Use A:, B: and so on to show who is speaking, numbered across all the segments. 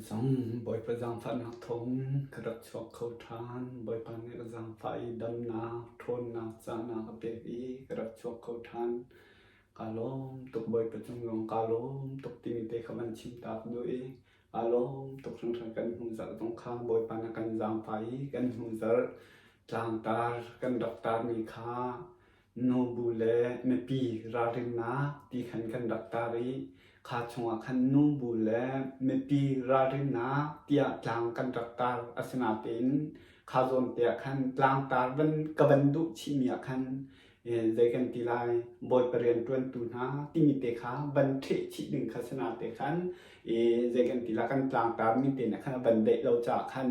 A: cang. Bawipa zaangfahnak thawng ka rak chuak kho ṭhan. Bawipa nih ka zaangfah i damnak, ṭhawnnak, cahnak a pek i ka rak chuak kho ṭhan. Kaa lawm tuk Bawipa cung zong kaa lawm tuk timi te kha van chim ta ka duh i kaa lawm tuk hringhran kan hnu zarh zong kha Bawipa nih a kan zaangfah i kan hnu zarh tlangtar kan rak tarmi kha nubu le mipi ralrinnak ti khan kan rak tar i kha chungah khan nubu le mipi ralrinnak tiah tlang kan rak tar. Asinain kha zawn te ah khan tlangtar van ka van duh chihmi ah khan zei kan ti lai Bawipa rianṭuantu hna timi te kha van ṭheh chih ding kha si te khan zei kan ti lai kan tlangtar mi te nih khan a van daih lo caah khan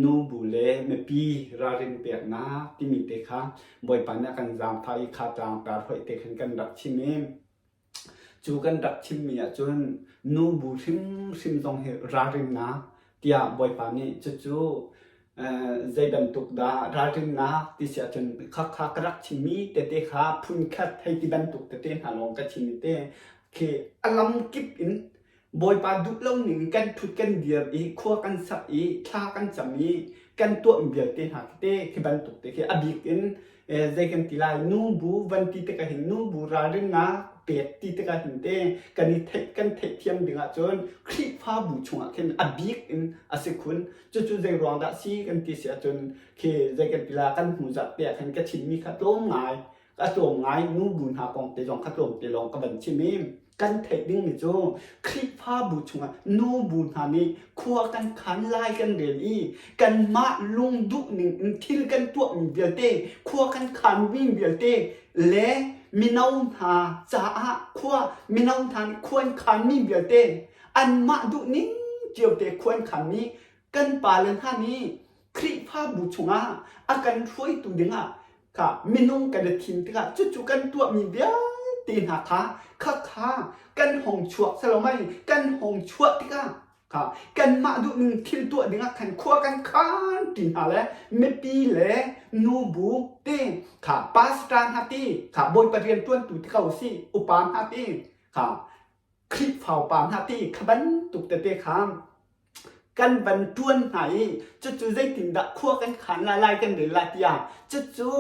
A: nubu le mipi ralrin peknak timi te kha Bawipa nih a kan zaangfah i kha tlangtar hoih te khan kan rak chim i cu kan rak chimmi ahcun nubu hrimhrim zong hi ralrinnak tiah Bawipa nih cucu zei bantuk dah ralrinnak ti si ahcun khakha ka rak chimmi tete kha phunkhat hei ti bantuk tete hna lawng ka chim i te khi a lamkip in Bawipa duh lo ning kan ṭhut kan dir i khua kan sak i thla kan cam i kan tuahmi vialte hna khi te khi bantuk te khi a bik in zei kan ti lai nubu van ti tikah hin nubu ralrinnak pek ti tikah hin te kan i theih kan theihthiam ding ahcun Khrihfabu chungah khin a bik in a si khun. Cucu zei ruang dah si kan ti si ahcun khi zei kan ti lai kan hnu zarh te ah khan ka chimmi kha tlawm ngai a tlawm ngai nubu hna kong te zong kha tlawm te lawng ka van chim i kan theih dingmi cu Khrihfabu chungah nubu hna nih khua kan khan lai kan rel i kanmah lungduh ning in thil kan tuahmi vialte khua kan khanmi vialte le mino hna caah khua mino hna nih khua an khanmi vialte anmah duh ning cio te khua an khanmi kan pale hna nih Khrihfabu chungah a kan hruaitu dingah kha minung kan i thim tikah cucu kan tuahmi vialte hna kha khakha kan hong chuak salomai kan hong chuah tikah kha kanmah duhning thil tuah dingah khan khua kan khan ti hna le mipi le nubu te kha pastor hna ti kha bawipa rian tuantu ti ko si upa hna ti kha Khrihfa upa hna ti kha bantuk tete kha kan van ṭuan hna i cucu zeitindah khua kan khan lai lai kan rel lai tiah cucu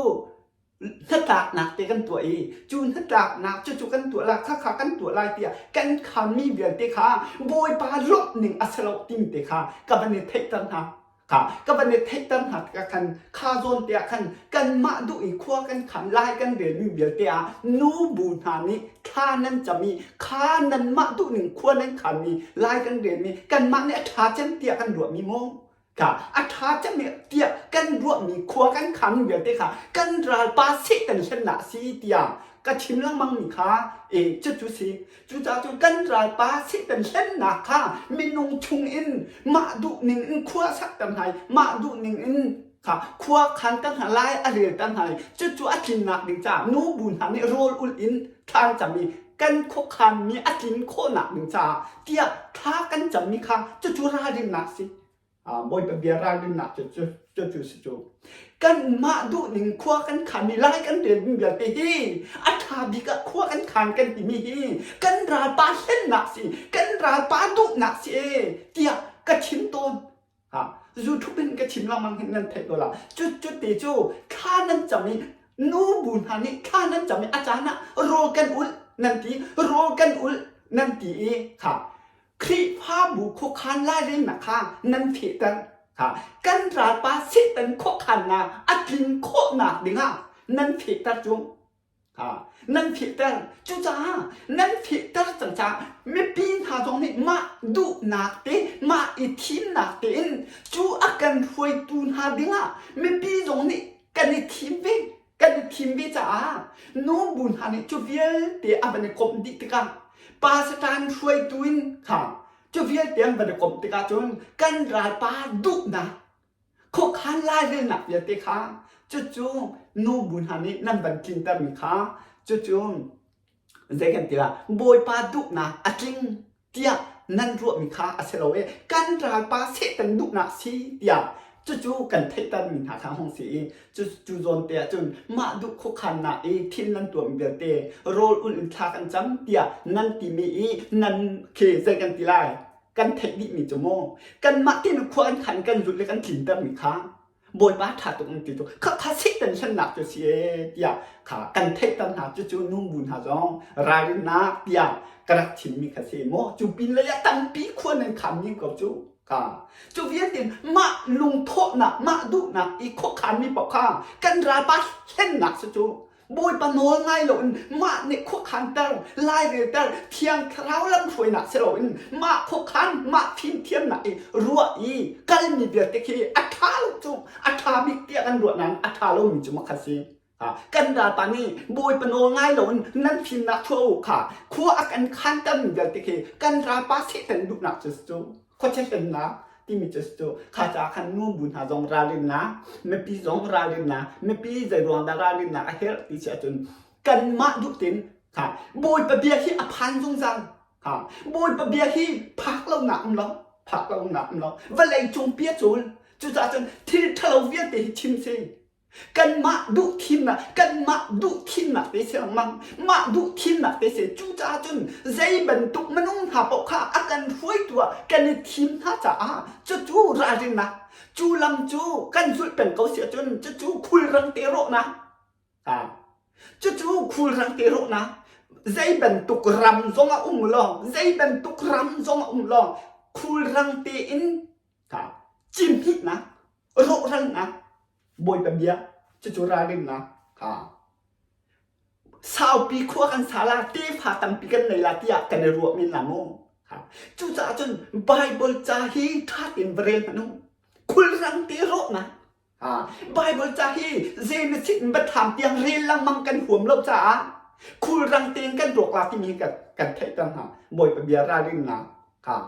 A: hnatlaknak te kan tuah i cu hnatlaknak cucu kan tuah lai khakha kan tuah lai tiah kan khanmi vialte kha Bawipa lawmh ning a si lo timi te kha ka van i theihter hna. Kha ka van i theihter hna tikah khan kha zawn te ah khan kanmah duh i khua kan khan lai kan relmi vialte ah nubu hna nih thla nan cam i kha nanmah duhning khua nan khanmi lai kan relmi kanmah nih a ṭha cem tiah kan ruahmi maw kha a ṭha cem tiah kan ruahmi khua kan khanmi vialte kha kan ralpa Satan hlennak a si tiah ka chim lengmangmi kha e cucu si Cucaah cun kan ralpa Satan hlennak kha minung chungin mah duhning in khua sakter hna i mah duhning in kha khua khanter hna lai a relter hna i cucu a tlinnak ding caah nubu hna nih rawl ulh in thla an cam i kan khuakhanmi a tlin khawhnak ding caah tiah thla kan cammi kha cucu ralrinnak a si. Bawipa bia ralrinnak cu cu cu si cu. Kanmah duhning khua kan khanmi lai kan relmi vialte hi a ṭha bik ah khua kan khan kan timi hi kan ralpa hlennak si kan ralpa duhnak si e tiah ka chim tawn. Ha, YouTube in ka chim lengmang hin nan theih ko la. Cu cu te cu thla nan cam i nubu hna nih thla nan cam i a caan ah rawl kan ulh nan ti rawl kan ulh nan ti i kha Khrihfabu khuakhan lairelnak kha nan fehter. Kan ralpa Satan khuakhannak a tlin khawhnak dingah nan fehter cu. Nan fehter. Cucaah nan fehter cang caah mipi hna zong nih mah duhnak te, mah i thimnak tein cu a kan hruaitu hna dingah mipi zong nih kan i thim ve. Kan i thim ve caah nubu hna nih cu vialte a van i komh dih tikah pa Satan hruaitu in kha cu vialte an van i komh tikah cun kan ralpa duhnak khuakhan lairelnak vialte kha cucu nubu hna nih nan van tlintermi kha cucu zei kan ti la Bawipa duhnak a tling tiah nan ruahmi kha a si lo i kan ralpa Satan duhnak si tiah cucu kan theihtermi hna kha hung si i cu cu zawn te ah cun mah duh khuakhannak i thil nan tuahmi vialte rawl ulh in thla kan cam tiah nan timi i nan khi zei kan ti lai? Kan theih dihmi cu maw kanmah tein khua an khan kan zulh le kan tlintermi kha Bawipa ṭha tuk an ti tuk. Khakha Satan hlennak cu si ee tiah kha kan theihter hna cucu numbu hna zong ralrinnak tiah ka rak chimmi kha si maw cu pin lei ah tampi khua nan khammi ko cu kha cu vialte mah lungthawhnak mah duhnak i khuakhanmi paoh kha kan ralpa hlennak si cu Bawipa nawl ngai loin mah nih khuakhanter, lairelter, Thiang Thlarau lamhruainak si loin mah khuakhan, mah fimthiamnak i ruah i kalmi vialte khi a ṭha lo cu a ṭha bik tiah kan ruah nain a ṭha lomi cu makhat si. Kan ralpa nih Bawipa nawl ngai loin nan fimnak chuah u kha khua a kan khantermi vialte khi kan ralpa Satan duhnak cu si cu. Khuachia hlennak timi cu cu kha caah khan nubu hna zong ralrinnak mipi zong ralrinnak mipi zeiruang dah ralrinnak a herh ti si ahcun kanmah duh tin ha Bawipa bia hi a phan zungzal ha Bawipa bia hi phak lonak um lo phak lonak um lo vawlei cung pi a cul cucaah cun thil ṭhalo vialte hi chim si Kanmah duh thimnak, kanmah duh thimnak te si lengmang. Mah duh thimnak te si. Cucaah cun zei bantuk minung hna paoh kha a kan hruaitu ah kan i thim hna caah cucu ralrinnak, cu lam cu kan zulh peng ko si ahcun cucu khulrang te rawhnak. Cucu khulrang te rawhnak. Zei bantuk ram zong a um law, zei bantuk ram zong a um law, khulrang tein cimhnak rawhralnak Bawipa bia cucu ralrinnak kha saupi khua kan sa la tefa tampi kan nei la tiah kan i ruah men la mu cucaah cun Bible ca hi ṭha tein va rel hmanh u khulrang te rawhnak Bible ca hi Genesis in Biathlam tiang rel lengmang kan huam lo caah khulrang tein kan rawk la timi kan kan theihter hna Bawipa bia ralrinnak kha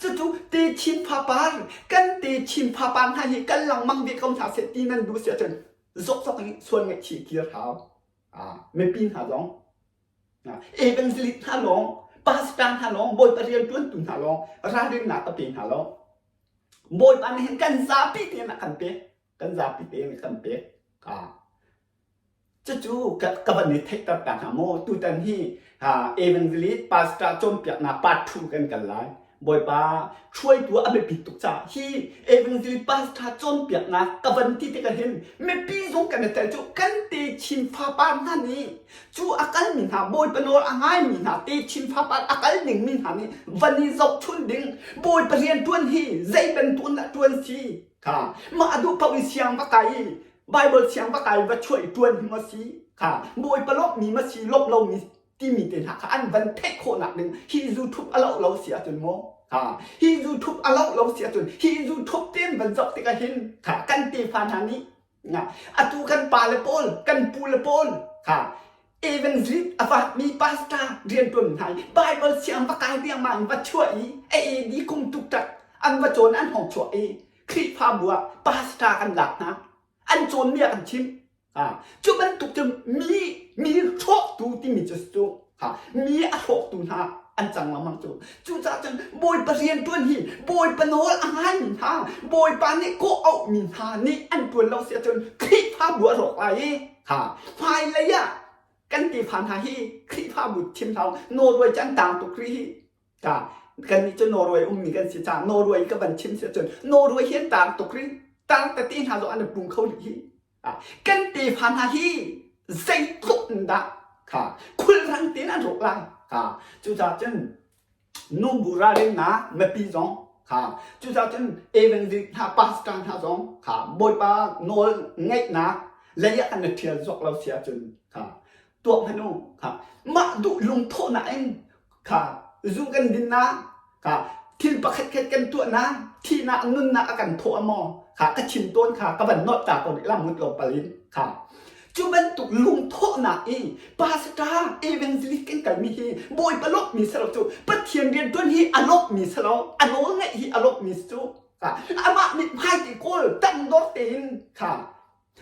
A: Cucu techin fapar, kan techin fapar hna hi kal lengmang ve ko hna seh ti nan duh si ahcun zokzok in sual ngaihchih kir hau. Mipi hna zong, evangelist hna lawng, pastor hna lawng, Bawipa rianṭuantu hna lawng ralrinnak ka pe hna lo. Bawipa nih hin kan zapi tein a kan pek. Kan zapi tein a kan pek. Cucu ka van i theihter ta hnga maw? Tutan hi evangelist pastor cawnpiaknak part 2 kan kal lai. Bawipa hruaitu a biapit tuk caah hi evangelist pastor cawnpiaknak ka van ti tikah hin mipi zong kan i tel cu kan te chin fapa hna nih cu a kalmi hna Bawipa nawl a ngaimi hna te chin fapa a kal dingmi hna nih van i zohchun ding Bawipa rian ṭuan hi zei bantuk in dah ṭuan si kha mah a duh paoh in siang va kai i Bible thiang va kai va chuah i ṭuan hi maw si kha Bawipa lawmhmi ma si lawmh lomi timi te hna kha an van theih khawhnak ding hi zu thup a loh lo si ahcun maw ha hi zu thup a loh lo si ahcun hi zu thup tein van zoh tikah hin kha kan tefa hna nih nga atu kan pa le pawl kan pu le pawl kha evangelist a vakmi pastor rianṭuan hna i Bible siang va kai riangmang in va chuah i a AD kum tuktak an va cawn an hong chuah i Khrihfabu ah pastor kan lak hna an cawnmi ah kan chim cu bantuk cu mi mi hrawktu timi cu cu mi a hrawktu hna an cang lengmang cu cucaah cun Bawipa rian ṭuan hi Bawipa nawl a ngaimi hna Bawipa nih kawh auhmi hna nih an ṭuan lo si ahcun Khrihfabu a rawk lai i ha hmailei ah kan tefa hna hi Khrihfabu thim hlah Norway cu an tang tuk rih hi Ta kannih cu Norway ummi kan si caah Norway ka van chim si ahcun Norway hi an taang tuk rih. Taang tete hna zong an i pung kho rih hi. Kan tefa hna hi zeitluk in dah kha khulrang tein an rawk lai. Kha cucaah cun nubu ralrinnak mipi zong kha cucaah cun evangelist hna pastor hna zong kha Bawipa nawl ngaihnak lei ah kan i ṭhial zawk lo si ahcun kha tuah hmanh u kha mah duh lungthawhnak in kha zu kan dinnak kha thil pakhat khat kan tuahnak thihnak nunnak a kan thawh a maw kha ka chim tawn kha ka van nolh ta ko rih la mut lo pal in kha cu bantuk lungthawhnak i pastor evangelist kan kalmi hi bawipa lawmhmi si lo cu pathian riantuan hi a lawmhmi si lo a nawl ngaih hi a lawmhmi si cu kha amah mit hmai te kawl tangdor tein kha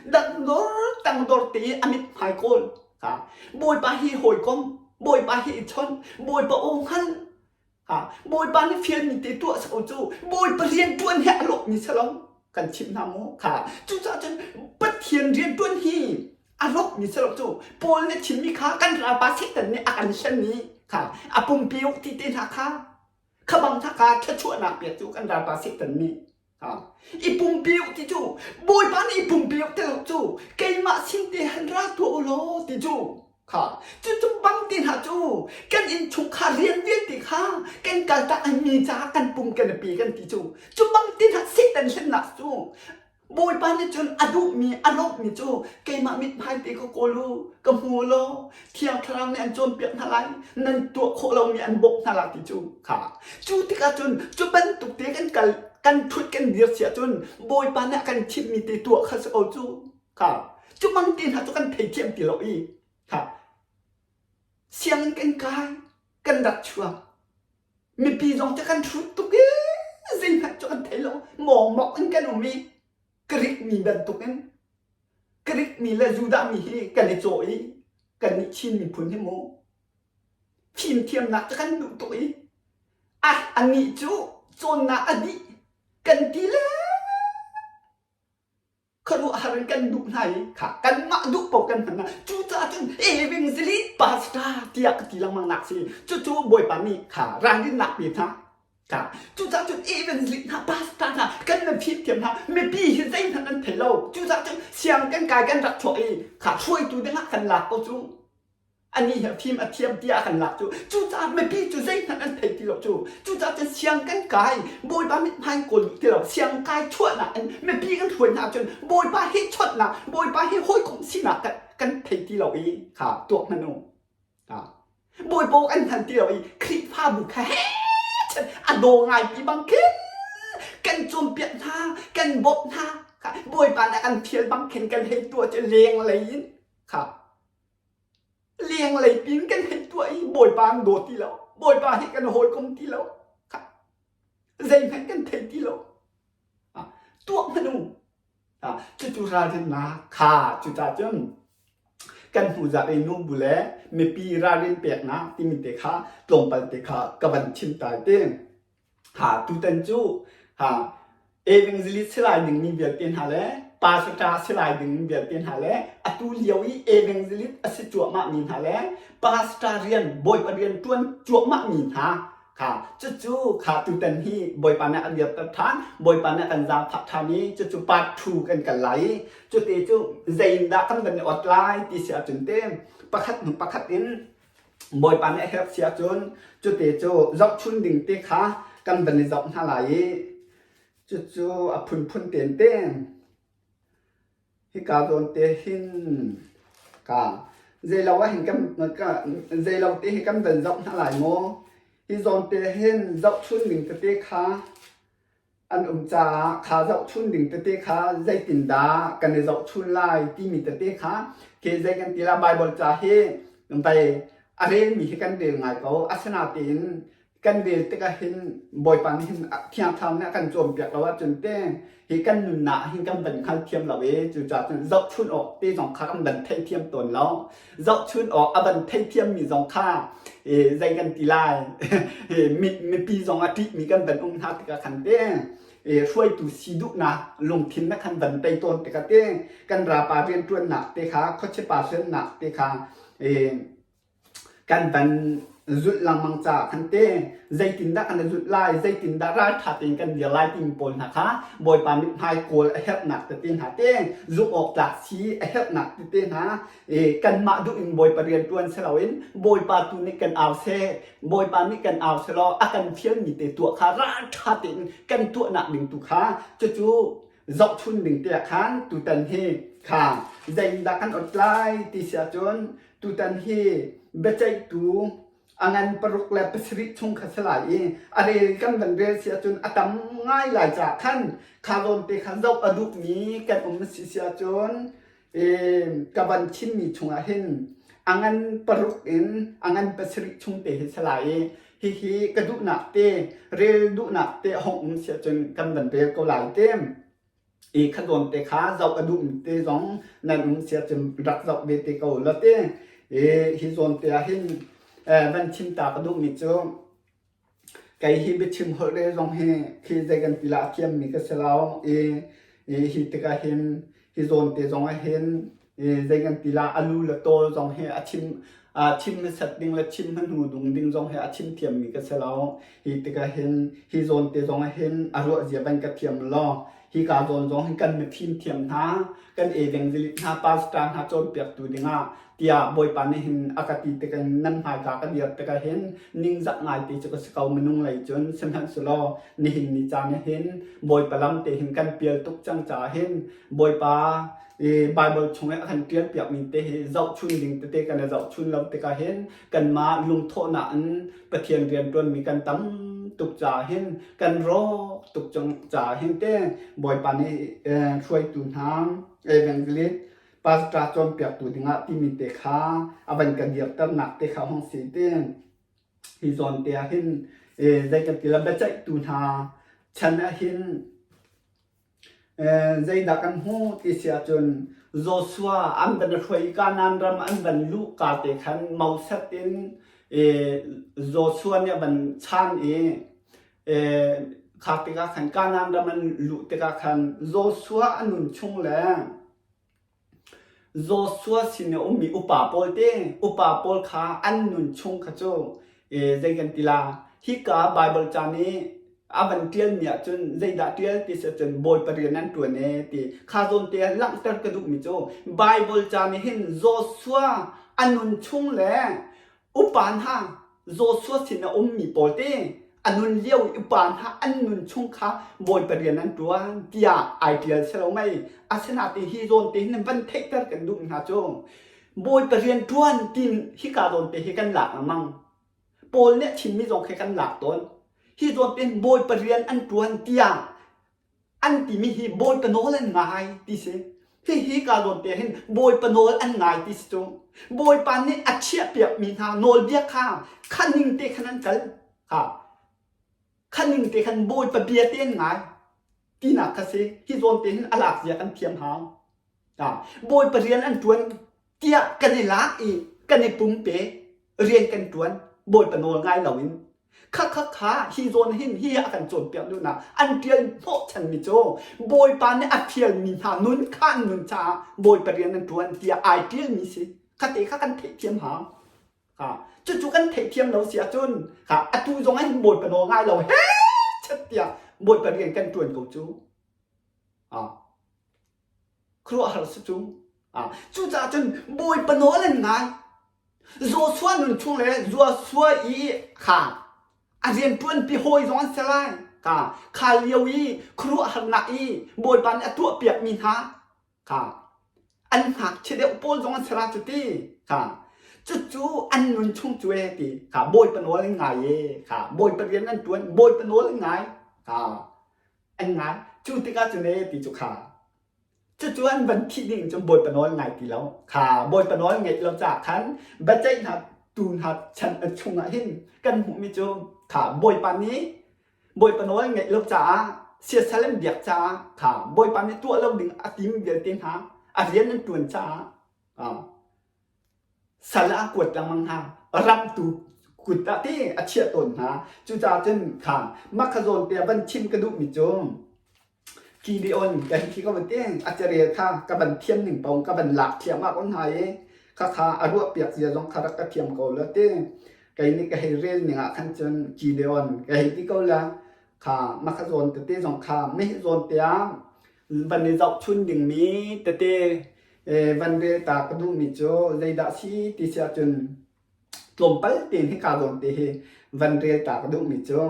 A: Dangdor tangdor te i a mithmai kawl. Ha. Bawipa hi hawikom, Bawipa hi i chon, Bawipa aw hngal. Ha. Bawipa nih fialmi te tuah sa cu Bawipa rian ṭuan hi a lawhmi si lo. Kan chimh hna maw? Kha. Cucaah cun Pathian rian ṭuan hi a lawhmi si lo cu Paul nih chimmi kha kan ralpa Satan nih a kan hlen i kha a pumpi uk ti te hna kha. Kha bang kha ka thluachuahnak pek cu kan ralpa Satan nih i pumpi u ti cu Bawipa nih i pumpi u ti cu keimah sin te han ra tuah u law ti cu kha cucu bang te hna cu kan innchungkhar rian vialte kha kan kaltak an mi caah kan pum kan i pe kan ti cu cu bang te hna Satan hlennak cu Bawipa nih cun a duhmi a lawmhmi cu keimah mithmai te ka kawl u, ka hmu law Thiang Thlarau nih an cawnpiak hna lai, nan tuah khawh lomi an bawmh hna lai ti cu kha. Cu tikah cun cu bantuk te kan kal kan ṭhut kan dir si ahcun Bawipa nih a kan thimmi te tuah kha si ko cu kha. Cu mang te hna cu kan theithiam ti lo i kha. Sianginn kan kai, kan rak chuak. Mipi zong cu kan hrut tuk i zeihmanh cu kan thei lo. Mawngmawk in kan um i Greek mi bantukin Greek mi le Judah mi hi kan i cawh i kannih Chin miphun hi mu fimthiamnak cu kan duh tuk i ah anih cu cawnnak a dih kan ti le khuaruahhar in kan duh hna i kha kanmah duh paoh kan hman hna. Cucaah cun evangelist pastor tiah ka ti lengmang nak si. Cucu Bawipa nih kha ralrinnak pe hna. Kha cucaah cun evangelist hna pastor hna kan nan fimthiam hna mipi hi zeihmanh an thei lo. Cucaah cun siang kan kai kan rak chuah i kha hruaitu dingah kan lak ko cu. Anih hi a fim a thiam tiah a kan lak cu. Cucaah mipi cu zeihmanh an thei ti lo cu. Cucaah cun siang kan kai, Bawipa mithmai in kawl duh ti lo. Siang kai chuahnak in mipi kan hruai hna ahcun Bawipa hi chawnhnak, Bawipa hi hawikom sinak kan, kan thei ti lo i kha tuak hmanh u. Bawipa kan hngal ti lo i Khrihfabu kha he a daw ngai ti bang khin kan cawnpiak hna, kan bawmh hna. Bawipa nih a kan thial bang khin kan hei tuah cu leng lei in kha Lenglei pin kan hei tuah i Bawipa an daw ti lo. Bawipa hi kan hawikom ti lo. Zeihmanh kan thei ti lo. Tuah hmanh u. Cucu ralrinnak kha cucaah cun kan hnu zarh i nu bu le mipi ralrin peknak timi te kha tlawmpal te kha ka van chim tai te. Ha tutan cu ha evangelist si lai dingmi vialte hna le pastor si lai dingmi vialte hna le atu lio i evangelist a si cuahmahmi hna le pastor rian bawipa rian ṭuan cuahmahmi hna kha cucu kha tutan hi bawipa nih a dirter ṭhan bawipa nih a kan zaangfah ṭhan i cucu part 2 kan kal lai i cute cu zeiindah kan van i ot lai ti si ahcun te pakhat hnu pakhat in Bawipa nih a herh si ahcun cute cu zohchun ding te kha kan van i zoh hna lai i cucu a phunphun ten te hika zawn te hin ka zeilo ah hin kan zeilo te hi kan van zoh hna lai maw hi zawn te hin zohchun ding tete kha an um caah kha zohchun ding tete kha zeitindah kan i zohchun lai timi tete kha khi zei kan ti la Bible ca hi vai a relmi hi kan rel ngai ko asinain kan rel tikah hin Bawipa nih hin Thiang Thlarau nih a kan cawnpiak lo ahcun te hi kan nunnak hin kan van hngal thiam lo i cucaah cun zohchun awk te zong kha kan van theithiam tawn lo zohchun awk a van theithiammi zong kha zei kan ti lai mipi zong a ṭihmi kan van um hna tikah khan te hruaitu si duhnak lungthin na khan van tei tawn tikah te kan rapa rianṭuannak te kha khuachipa hrennak te kha kan van zulh lengmang caah khan te zeitindah kan i zulh lai zeitindah ralṭha tein kan dir lai timi pawl hna kha Bawipa mithmai kawl a herhnak tete hna te zumh awk tlak si a herhnak tete hna kanmah duh in Bawipa rian ṭuan si loin Bawipa tu nih kan au seh Bawipa nih kan au selaw a kan fialmi te tuah kha ralṭha tein kan tuahnak ding tu kha cucu zohchun ding te ah khan tutan hi kha zeitindah kan ot lai ti si ahcun tutan hi biaceihtu a ngan paruk le pasarih chung kha si lai i a rel kan van rel si ahcun a tam ngai lai caah khan kha zawn te kha zoh a duhmi kan um si si ahcun ka van chimmi chungah hin a ngan paruk in a ngan pasarih chung te hi si lai i hihi ka duhnak te rel duhnak te a hong um si ahcun kan van rel ko lai te. I kha zawn te kha zoh a duhmi te zong nan um si ahcun rak zoh ve te ko la te. I hi zawn te ah hin van chim ta ka duhmi cu kei hi biachim holh rel zong hi khi zei kan ti la a thiammi ka si lo i hi tikah hin hi zawn te zong ah hin zei kan ti la a lu le tawl zong hi a chim. Chim hmasat ding le chim hmanu dung ding zong hi a chim thiammi ka si lo. Hi tikah hin hi zawn te zong ah hin a ruah zia van ka thiam law hi ka zawn zong hin kan mifim thiam hna kan evangelist hna pastor hna cawnpiaktu dingah tiah Bawipa nih hin a ka ti tikah nan hmaika ka dir tikah hin ningzak ngai te cu ka si ko minung lei cun sihmanhsehlaw nihin ni caan ah hin Bawipa lam te hin kan pial tuk cang caah hin Bawipa i Bible chung i a kan ṭial piakmi te hi zohchun ding tete kan i zohchun lo tikah hin kanmah lungthawhnak in Pathian rianṭuanmi kan tam tuk caah hin kan rawk tuk cang caah hin te Bawipa nih hruaitu hna evangelist pastor cawnpiaktu dingah timi te kha a van kan dirternak te kha hong si ti hi zawn te ah hin zei kan ti la biaceihtu hna chan ah hin Zeidah kan hmuh ti si ahcun Joshua an van hruai i Kanaan ram an van luh ka te khan Moses in Joshua nih a van chan i kha tikah khan Kanaan ram an luh tikah khan Joshua a nun chung le Joshua sin i a ummi upa pawl te upa pawl kha an nun chung kha cu zei kan ti la hika Baibal ca nih a van ṭialmi ahcun zeidah ṭial ti si ahcun Bawipa rian an ṭuan ee ti kha zawn te ah langhter ka duhmi cu Baibal ca nih hin Joshua a nun chung le Upa hna, Joshua sin a ummi pawl te a nun lio i upa hna an nun chung kha Bawipa rian an ṭuan tiah ai ṭial si lo mei? Asinain hi zawn te hin van theihter kan duhmi hna cu Bawipa rian ṭuan tin hika zawn te hi kan lak lengmang. Paul nih a chimmi zong khi kan lak tawn. Hi zawn te hin Bawipa rian an ṭuan tiah an timi hi Bawipa nawl an ngai ti si. Hihi ka zawn te hin Bawipa nawl an ngai ti si cu. Bawipa nih a chiahpiakmi hna nawlbia kha kha ning te khan an kal. Kha kha ning te khan Bawipa bia te an ngai tinak kha si. Hi zawn te hin a lak zia kan thiam hau. Bawipa rian an ṭuan tiah kan i lak i kan i pumpe rian kan ṭuan Bawipa nawl ngai loin kha kha kha hi zawn hin hi a kan cawnpiak duhnak an ṭial hnawhchanmi cu Bawipa nih a fialmi hna nun kha an nun caah Bawipa rian an ṭuan tiah ai ṭialmi si kha te kha kan theihthiam hau. Ha cucu kan theihthiam lo si ahcun ha atu zong ah hin Bawipa nawl ngai lo he chet tiah Bawipa rian kan ṭuan ko cu. Ha Khuaruahhar si cu. Cucaah cun Bawipa nawl an ngai. Joshua nun chung le Joshua i kha a rianṭuanpi hawi zong an si lai. Kha kha lio i khuaruahharnak i Bawipa nih a tuahpiakmi hna kha an ngakchia deuh pawl zong an si la cu ti. Kha cucu an nun chung cu e ti kha Bawipa nawl an ngai e kha Bawipa rian an ṭuan Bawipa nawl an ngai kha an ngai. Cu tikah cun e ti cu kha Cucu an van thih ding cun Bawipa nawl ngai ti lo. Kha Bawipa nawl ngeih lo caah khan biaceih hna tu hna chan chungah hin kan hmuhmi cu kha Bawipa nih Bawipa nawl ngeih lo caah siasal an biak caah kha Bawipa nih tuah lo ding a tim vialte hna a rian an ṭuan caah sal ah a kuat lengmang hna. Ramhtu kut ah te a chiah tawn hna. Cucaah cun kha mah kha zawn te ah van chim ka duhmi cu Gideon kan khi ka van ti a carel kha ka van thiam ning paoh ka van lak thliahmah ko hna i khakha a ruahpiak zia zong kha rak ka thiam ko la ti. Kei nih ka hei rel ning ah khan cun Gideon ka hei ti ko la kha mah kha zawn tete zong kha meh zawn te ah van i zohchun dingmi tete van rel ta ka duhmi cu zeidah si ti si ahcun tlawmpal tein hika zawn te hi van rel ta ka duhmi cu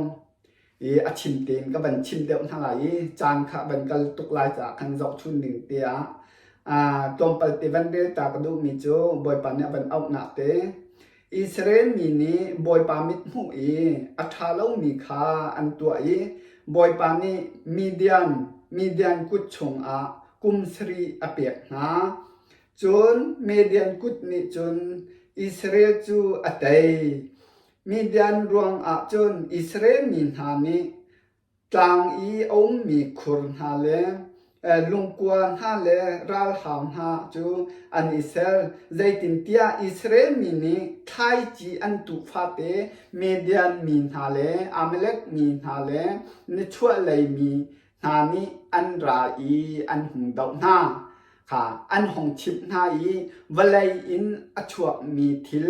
A: i a chim tein ka van chim deuh hna lai i caan kha van kal tuk lai caah khan zohchun ding te ah tlawmpal te van rel ta ka duhmi cu Bawipa nih a van auhnak te Israel mi nih Bawipa mithmuh i a ṭha lomi kha an tuah i Bawipa nih Midian Midian kut chungah kum sarih a pek hna. Cun Midian kut nih cun Israel cu a tei. Midian ruangah cun Israel mi hna nih tlang i a ummi khur hna le lungkua hna le ralhau hna cu an i ser. Zeitintiah Israel mi nih thlaici an tuh fate Midian mi hna le Amalek mi hna le nichuahlei mi hna nih an ra i an hung doh hna. kha an hung chimh hna i vawlei in a chuakmi thil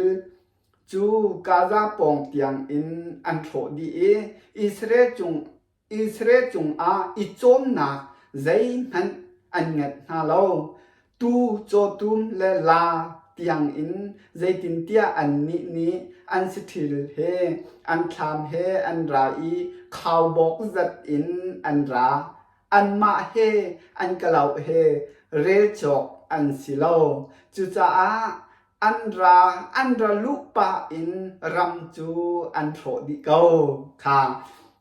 A: cu Gaza pawng tiangin an hrawh dih i Israel cung Israel cungah i cawmnak zeihmanh an ngenh hna lo. Tuu, cawtum le laa tiangin zeitintiah annih nih an saṭhil he an thlam he an ra i khaubawk zat in an ra. Anmah he an kalauk he rel cawk an si lo. Cucaah an ra an ra luh pah in ram cu an hrawh dih ko kha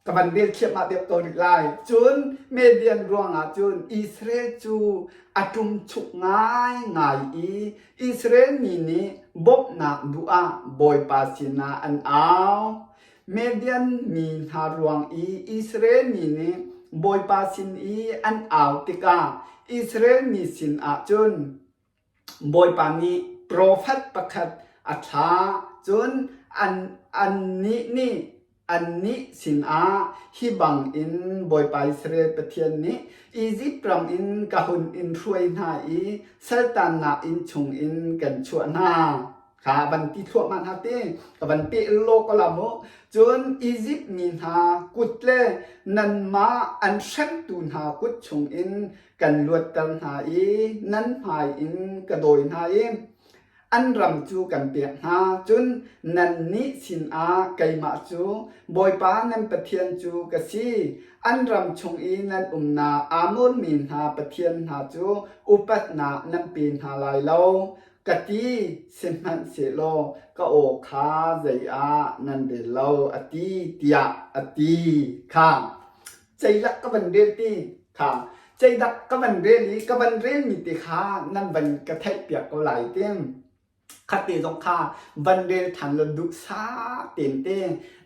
A: ka van rel thiamah deuh ko rih lai. Cun Median ruangah cun Israel cu a ṭumchuk ngaingai i Israel mi nih bawmhnak duh ah Bawipa sinah an au. Median mi hna ruang i Israel mi nih Bawipa sin i an au tikah Israel mi sinah cun Bawipa nih profet pakhat a thlah, cun annih nih annih sinah hi bangin Bawipa Israel Pathian nih Izipt ram in ka hun in hruai hna i saltannak inn chungin kan chuah hna. Kha van ti thluahmah hna ti, ka van peh law ko la mu. Cun Izipt mi hna kut le nanmah an hremtu hna kut chungin kan luatter hna i nan hmai in ka dawi hna i an ram cu kan pek hna. Cun nannih sinah keimah cu Bawipa nan Pathian cu ka si. An ram chung i nan umnak Amor mi hna pathian hna cu upatnak nan pe hna lai lo, ka ti. Sihmanhsehlaw ka aw kha zei ah nan rel lo, a ti, tiah a ti kha. Ceilak ka van rel ti kha ceidak ka van rel i ka van relmi te kha nan van ka theihpiak ko lai ti khatte zong kha van rel than lo duhsah tein te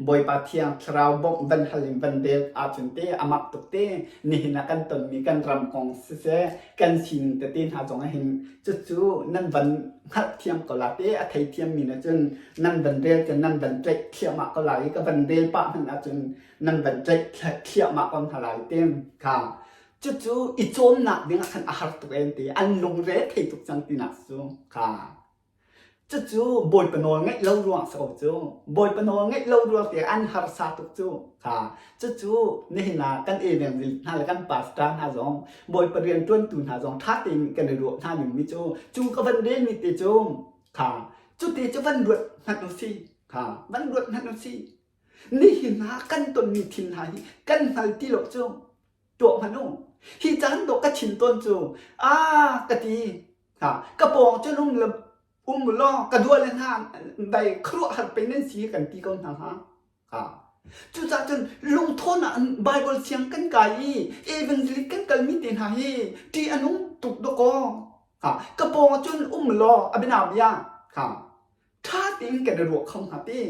A: Bawipa Thiang Thlarau bawmh van hal in van rel ahcun te a mak tuk te nihin ah kan tonmi kan ram kong siseh kan sining tete hna zong ah hin cucu nan van hngalhthiam ko la te a theithiammi na cun nan van rel cun nan van tlaih thliahmah ko lai i ka van rel pah hmanh ahcun nan van tlaih thliahmah ko hna lai ti kha cucu i cawnnak ding ah khan a har tuk en ti an lungre thei tuk cang tinak cu kha cucu bawipa nawl ngeih lo ruang si ko cu bawipa nawl ngeih lo ruang te an harsa tuk cu kha cucu nihin ah kan evangelist hna le kan pastor hna zong bawipa rian ṭuantu hna zong ṭha tein kan i ruah hna ning mi cu cu ka van rel mi te cu kha cuti cu van ruat hmanh u si kha van ruat hmanh u si Nihin ah kan tonmi thil hna hi kan hngal ti lo cu tuah hmanh u. Hi caan dawh ka chim tawn cu aa ka ti. Ha, ka pawng cun um le um law ka dua le hna dai khuaruahhar pe nan si kan ti ko hna ha. Ha. Cucaah cun lungthawn ah Bible siang kan kai i evangelic kan kalmi te hna hi ṭih a nung tuk dawkaw. Ha, ka pawng cun um law a bianabia. Ha, ṭha tein kan i ruah kho hnga ti.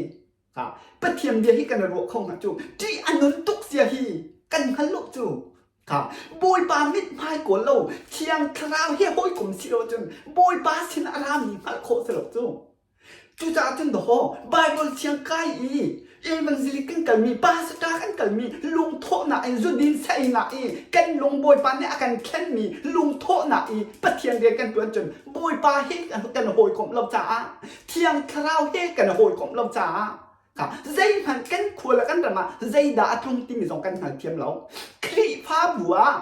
A: Pathian bia hi kan i ruah kho hnga cu ṭih a nun tuk sia hi kan hngal lo cu. Bawipa mithmai kawl lo Thiang Thlarau he hawikom si lo cun Bawipa sin a rami hngalh khawh si lo cu. Cucaah cun dawhaw Bible thiang kai i evangelic kan kalmi pastor kan kalmi lungthawhnak in zudin saeinak i kan lung Bawipa nih a kan thlenmi lungthawhnak i Pathian rian kan ṭuan cun Bawipa he kan hawikomh lo caah Thiang Thlarau he kan hawikomh lo caah zeihmanh kan khua le kan ram ah zeidah a tlung timi zong kan hngalthiam lo. Khrihfabu ah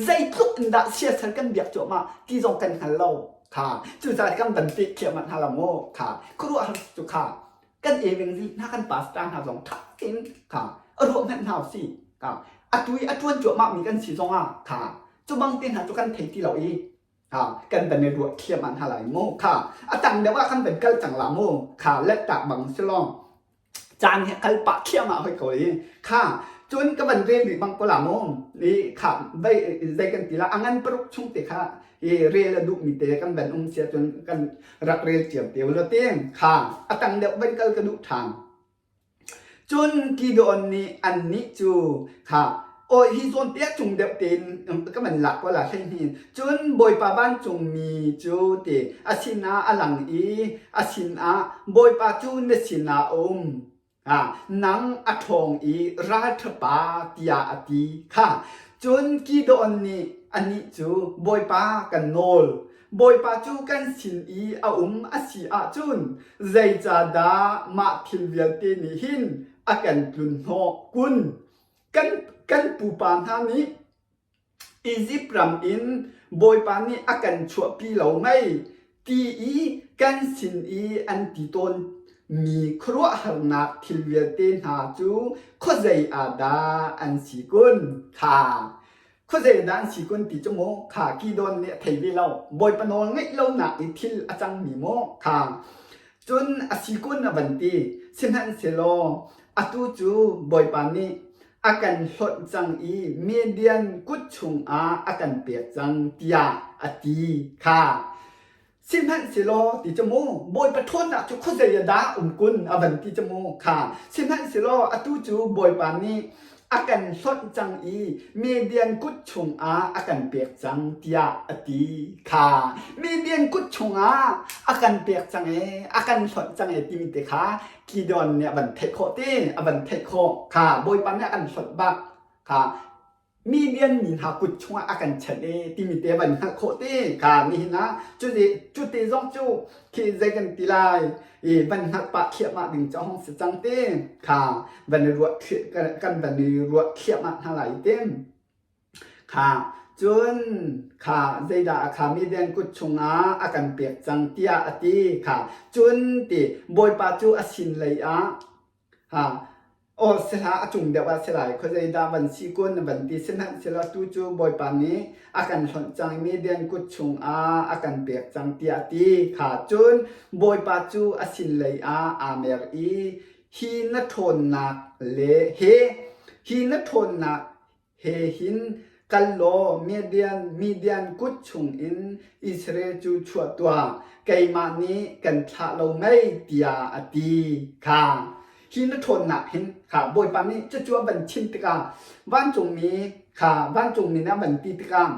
A: zeitluk in dah siasal kan biak cuahmah ti zong kan hngal lo. Kha cucaah kan van peh thiam hna lo mu. Kha khuaruahhar cu kha kan evangel hna kan pastor hna zong ṭha tein kha a ruah hmanh hna usih. Kha atu i a ṭuan cuahmah mi kan si zong ah kha cu bang te hna cu kan thei ti lo i kan van i ruah thiam ah hna lai mu kha a tang deuh ah kan van kal cang la mu kha lettak bang si lawng caan hi kal pah thiam ah hoi ko i kha cun ka van rel rih bang ko la mu i kha vai zei kan ti la a ngan paruk chung te kha i rel a duh mi te kan van um sia cun kan rak rel ciam te lo te kha a tang deuh van kal ka duh ṭhan Cun Gideon nih annih cu kha aw hi zawn te ah cung deuh tein ka van lak ko la hleihnih. Cun Bawipa vancungmi cu ti a sinah a lang i a sinah Bawipa cu na sinah a um. Nang a ṭhawng i ralṭha pa tiah a ti kha. Cun Gideon nih anih cu Bawipa kan nawl. Bawipa cu kan sin i a um a si ahcun zeicahdah mah thil vialte nih hin a kan tlunhnawh kun? Kan, kan pupa hna nih Izipt ram in Bawipa nih a kan chuahpi lo mei ti i kan sin i an ti tawn mi khuaruahharnak thil vialte hna cu khuazei ah dah an si kun? Kha khuazei dah an si kun ti cu maw kha Kidon nih a thei ve lo. Bawipa nawl ngaih lonak i thil a cangmi maw kha cun a si kun a van ti. Sihmanhsehlaw atu cu Bawipa nih a kan hlonh cang i Midian kut chungah a kan pek cang tiah a ti kha. Sihmanhsehlaw ti cu mu Bawipa ṭhawnnak cu khuazei ah dah um kun a van ti cu mu kha. Sihmanhsehlaw atu cu Bawipa nih a kan hlonh cang i Midian kut chungah a kan pek cang tiah a ti kha. Midian kut chungah a kan pek cang ee, a kan hlonh cang ee timi te kha Gideon nih a van theih khawh ti a van theih khawh kha Bawipa nih a kan hlonh bak kha Midian mi hna kut chungah a kan chanh e timi te van hngalh khawh ti kha nihin ah cuti cuti zong cu khi zei kan ti lai i van hngalh pah thliahmah ding cu a hung si cang ti kha van i ruah kan van i ruah thliahmah hna lai ti Kha cun kha zeidah a kha Midian kut chungah a kan pek cang tiah a ti kha cun ti Bawipa cu a sin lei ah ha aw sihlah a cung deuh ah si lai khuazei dah van si kun van ti sihmanhsehlaw tu cu Bawipa nih a kan hlonh cang i Midian kut chungah a kan pek cang tiah a ti kha cun Bawipa cu a sin lei ah aa mer i hi na ṭhawnnak le he hi na ṭhawnnak he hin kal law Midian Midian kut chungin Israel cu chuah tuah, keimah nih kan thlah lo mei, tiah a ti kha. Hi na ṭhawnnak hin kha Bawipa nih cucu a van chim tikah vancungmi kha vancungmi nih a van ti tikah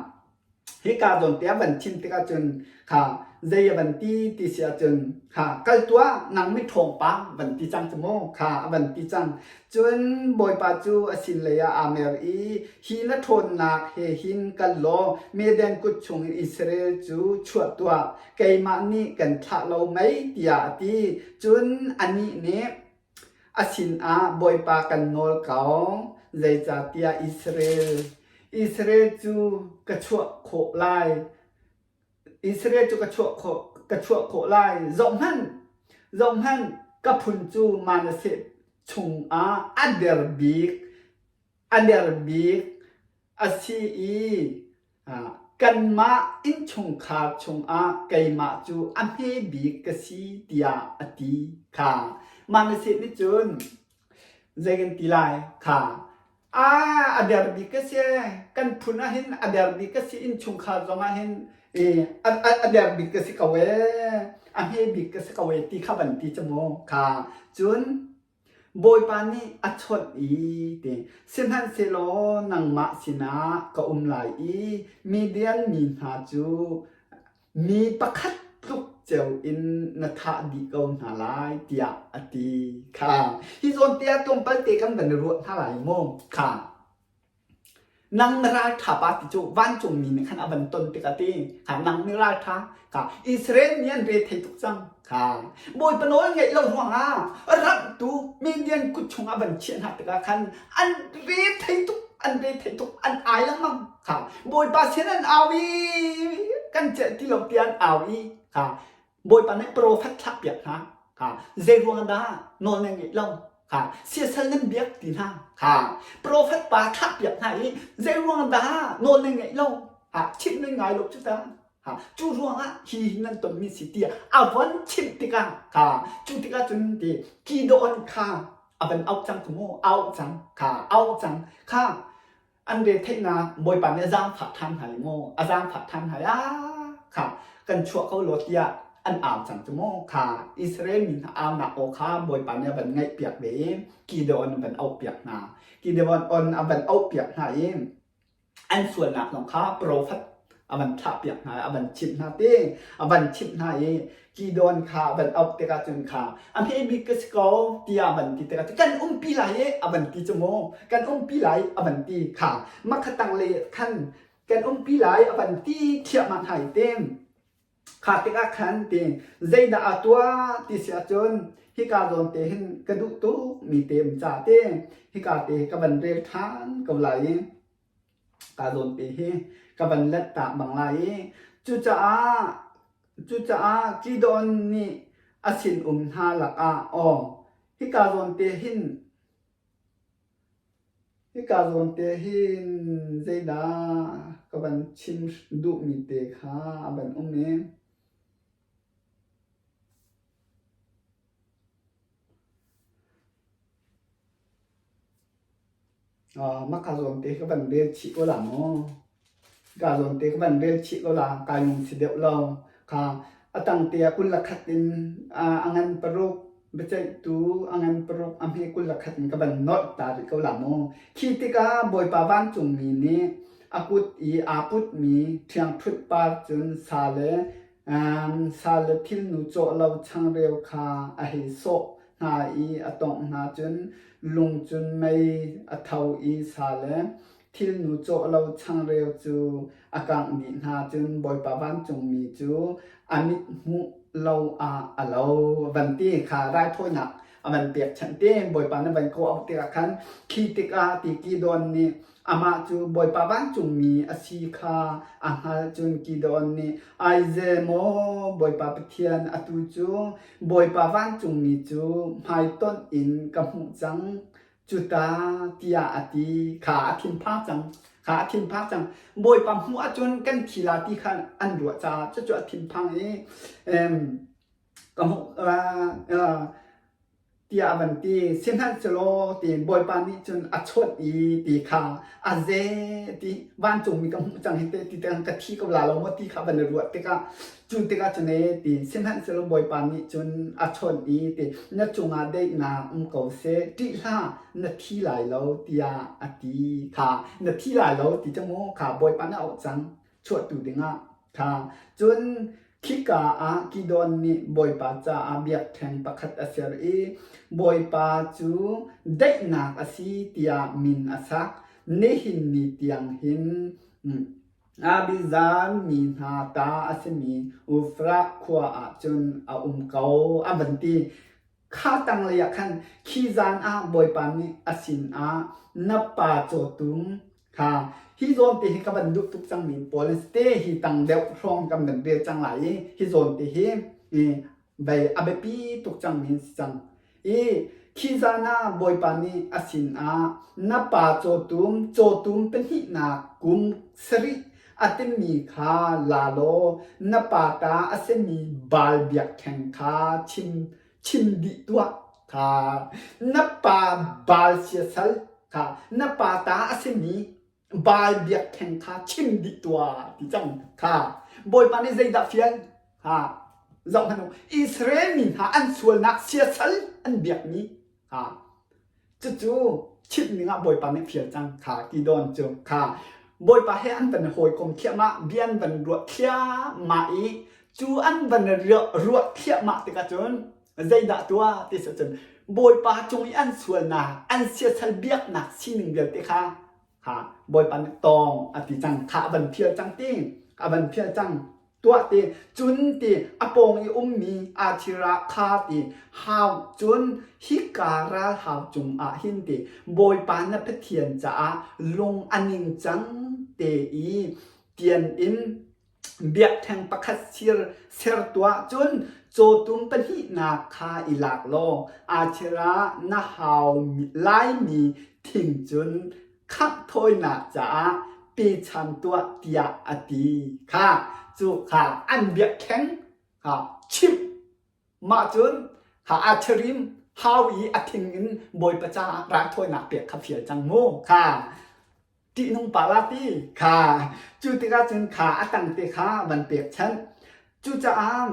A: Hika zawn te a van chim tikah cun kha zei a van ti ti si ahcun kha kal tuah nang miṭhawng pa van ti cang cu mu kha a van ti cang. Cun Bawipa cu a sin lei ah aa mer i hi na ṭhawnnak he hin kal law Midian kut chungin Israel cu chuah tuah keimah nih kan thlah lo mei tiah a ti. Cun anih nih A sinah Bawipa kan nawl ko, zeicahtiah Israel, Israel cu ka chuah khawh lai. Israel cu ka chuah khawh, ka chuah khawh lai. Zohhmanh, zohhmanh, ka phun cu Manasseh chungah a der bik, a der bik a si i kanmah innchungkhar chungah keimah cu a hme bik ka si tiah a ti kha Manasseh nih cun zei kan ti lai kha a a der bik ka si kan phun ah hin a der bik ka si innchungkhar zong ah hin a der bik ka si ko ee a hme bik ka si ko ee ti kha van ti cu mu kha cun Bawipa nih a chawnh i ti sihmanhsehlaw nangmah sinah ka um lai i Midian mi hna cu mi pakhat tluk ceo in na thah dih ko hna lai tiah a ti kha. Hi zawn te ah tlawmpal te kan van i ruah hna lai maw kha. Nang na ralṭha pa ti cu vancungmi nih khan a van ton tikah ti kha nang ni ralṭha kha Israel mi an re thei tuk cang kha Bawipa nawl ngeih lo ruangah ramhtu Midian kut chungah van chiah hna tikah khan an re thei tuk an re thei tuk an ai lengmang kha Bawipa sin an au i kan celh ti lo tiah an au i kha Bawipa nih profet thlahpiak hna kha zei ruang dah nawl nan ngeih lo kha siasal nan biak ti hna kha profet pa thlahpiak hna i zei ruang dah nawl nan ngeih lo ha chimh nan ngai lo cu ta ha cu ruangah hi nan tonmi si tiah a von chimh tikah kha cu tikah cun ti Gideon kha a van auh cang cu mu auh cang kha auh cang kha An retheihnak Bawipa nih a zaangfah ṭhan hna i maw a zaangfah ṭhan hna i aa kha kan chuah ko law tiah an au cang cu maw kha Israel mi hna aunak aw kha Bawipa nih a van ngaihpiak ve i Gideon a van auhpiak hna. Gideon a van auhpiak hna i an sualnak zong kha profet a van thlahpiak hna i a van chimh hna ti a van chimh hna i Gideon kha a van auh tikah cun kha a hme bik ka si ko tiah a van ti tikah cun kan umpi lai e a van ti cu mu kan umpi lai a van ti kha makhatang le khan kan umpi lai a van ti thiahmah hna i tem. Kha tikah khan ti zeidah a tuah ti si ahcun hika zawn te hin ka duh tuk mi te um ca te hika te ka van rel ṭhan ko lai i ka zawn te hi ka van let ta bang lai i cucaah cucaah Kidon nih a sinum hna lakah aw hika zawn te hin Hika zawn te hin zeidah ka van chim duhmi te kha a van um i mah ka zawn te ka van rel chih ko la maw? Ka zawn te ka van rel chih ko la kai lung si deuh lo. Kha a tang te ah 21 in a ngan paruk biaceihtu a ngan paruk a hme 21 in ka van nolh ta rih ko la mu. Khi tikah Bawipa vancungmi nih a kut i aa putmi ṭhiangṭhunh par cun sa le sa le thilnu cawh lo changreu kha a hei sawh hna i a tawngh hna cun lung cun mei a tho i sa le Thilnu cawh lo changreu cu a kangh dih hna cun Bawipa vancungmi cu a mit hmuh lo ah a lo. Van ti kha raithawinak a van pekchanh te Bawipa na van kawh auh tikah khan khi tikah ti Gideon nih amah cu Bawipa vancungmi a si kha a hngalh cun Gideon nih Aize maw Bawipa Pathian atu cu Bawipa vancungmi cu hmaitonh in ka hmuh cang Cuta tiah a ti. Kha a thinphang cang. Kha a thinphang cang. Bawipa hmuh ahcun kan thi la ti kha an ruah caah cucu a thinphang i ka hmuh tiah a van ti. Sihmanhsehlaw ti Bawipa nih cun a chawnh i ti kha a ze ti vancungmi ka hmuh cang hi te ti te ka thi ko la lo maw ti kha van i ruah tikah Cu tikah cun ee ti sihmanhsehlaw Bawipa nih cun a chawnh i ti na cungah daihnak um ko seh, ṭih hlah, na thi lai lo tiah a ti kha na thi lai lo ti cu mu kha Bawipa nih a auh cang chuahtu dingah kha cun khika ah Gideon nih Bawipa caah biakṭheng pakhat a ser i Bawipa cu daihnak a si tiah min a sak nihin ni tiang hin Abizan mi hna ta a simi Ufrah khua ah cun a um ko, a van ti. Kha tanglei ah khan khi zan ah Bawipa nih a sinah na pa cawtum kha hi zawn te hi ka van duh tuk cangmi pawl an si te hi tang deuh hrawng kan van rel cang lai i hi zawn te hi vei a biapi tuk cangmi an si cang. I khi zan ah Bawipa nih a sinah na pa cawtum cawtum pahnihnak kum sarih a timi kha la law na pa ta a simi Baal biakṭheng kha chim chim dih tuah kha na pa Baal siasal kha na pa ta a simi Baal biakṭheng kha chim dih tuah ti cang kha Bawipa nih zeidah fial ha zoh hmanh u Israel mi hna an sualnak siasal an biakmi ha cucu chimh ning ah Bawipa nih fial cang kha Gideon cu kha Bawipa he an van hawikom thliahmah bia an van ruah thliahmah i cu an van ruah thliahmah tikah cun zeidah tuah ti si cun Bawipa cung i an sualnak an siasal biaknak sining vialte kha kha Bawipa nih tawng a ti cang kha a van phial cang ti a van phial cang tuah ti cun ti a pawng i ummi Athira kha ti hau cun hika ral hau cung ah hin ti Bawipa na Pathian caah lung a ningcang te i tian in biakṭheng pakhat sir ser tuah cun cawtum pahnihnak kha i lak law Athira na hau laimi thing cun khangh thawinak caah pechan tuah tiah a ti kha cu kha an biakṭheng kha chimh mah cun kha Atherim hau i a thing in Bawipa caah raithawinak pek kha fial cang mu kha ṭihnung pa la ti kha cu tikah cun kha a tang te kha van pekchanh cucaah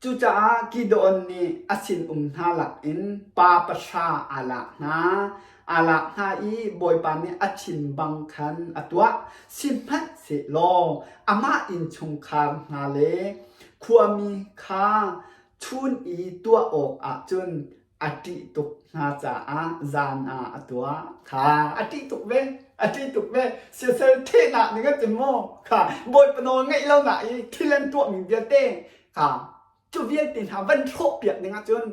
A: Cucaah Gideon nih a sinum hna lakin pa pahra aa lak hna. Aa lak hna i Bawipa nih a chim bang khan a tuah. Sihmanhsehlaw amah innchungkhar hna le khuami kha chun i tuah awkah cun a ṭih tuk hna caah zan ah a tuah kha a ṭih tuk ve. A ṭih tuk ve. Siasal thehnak ning a cun maw? Kha Bawipa nawl ngeih lo na i thil an tuahmi vialte kha cu vialte hna van hrawh piak ding ahcun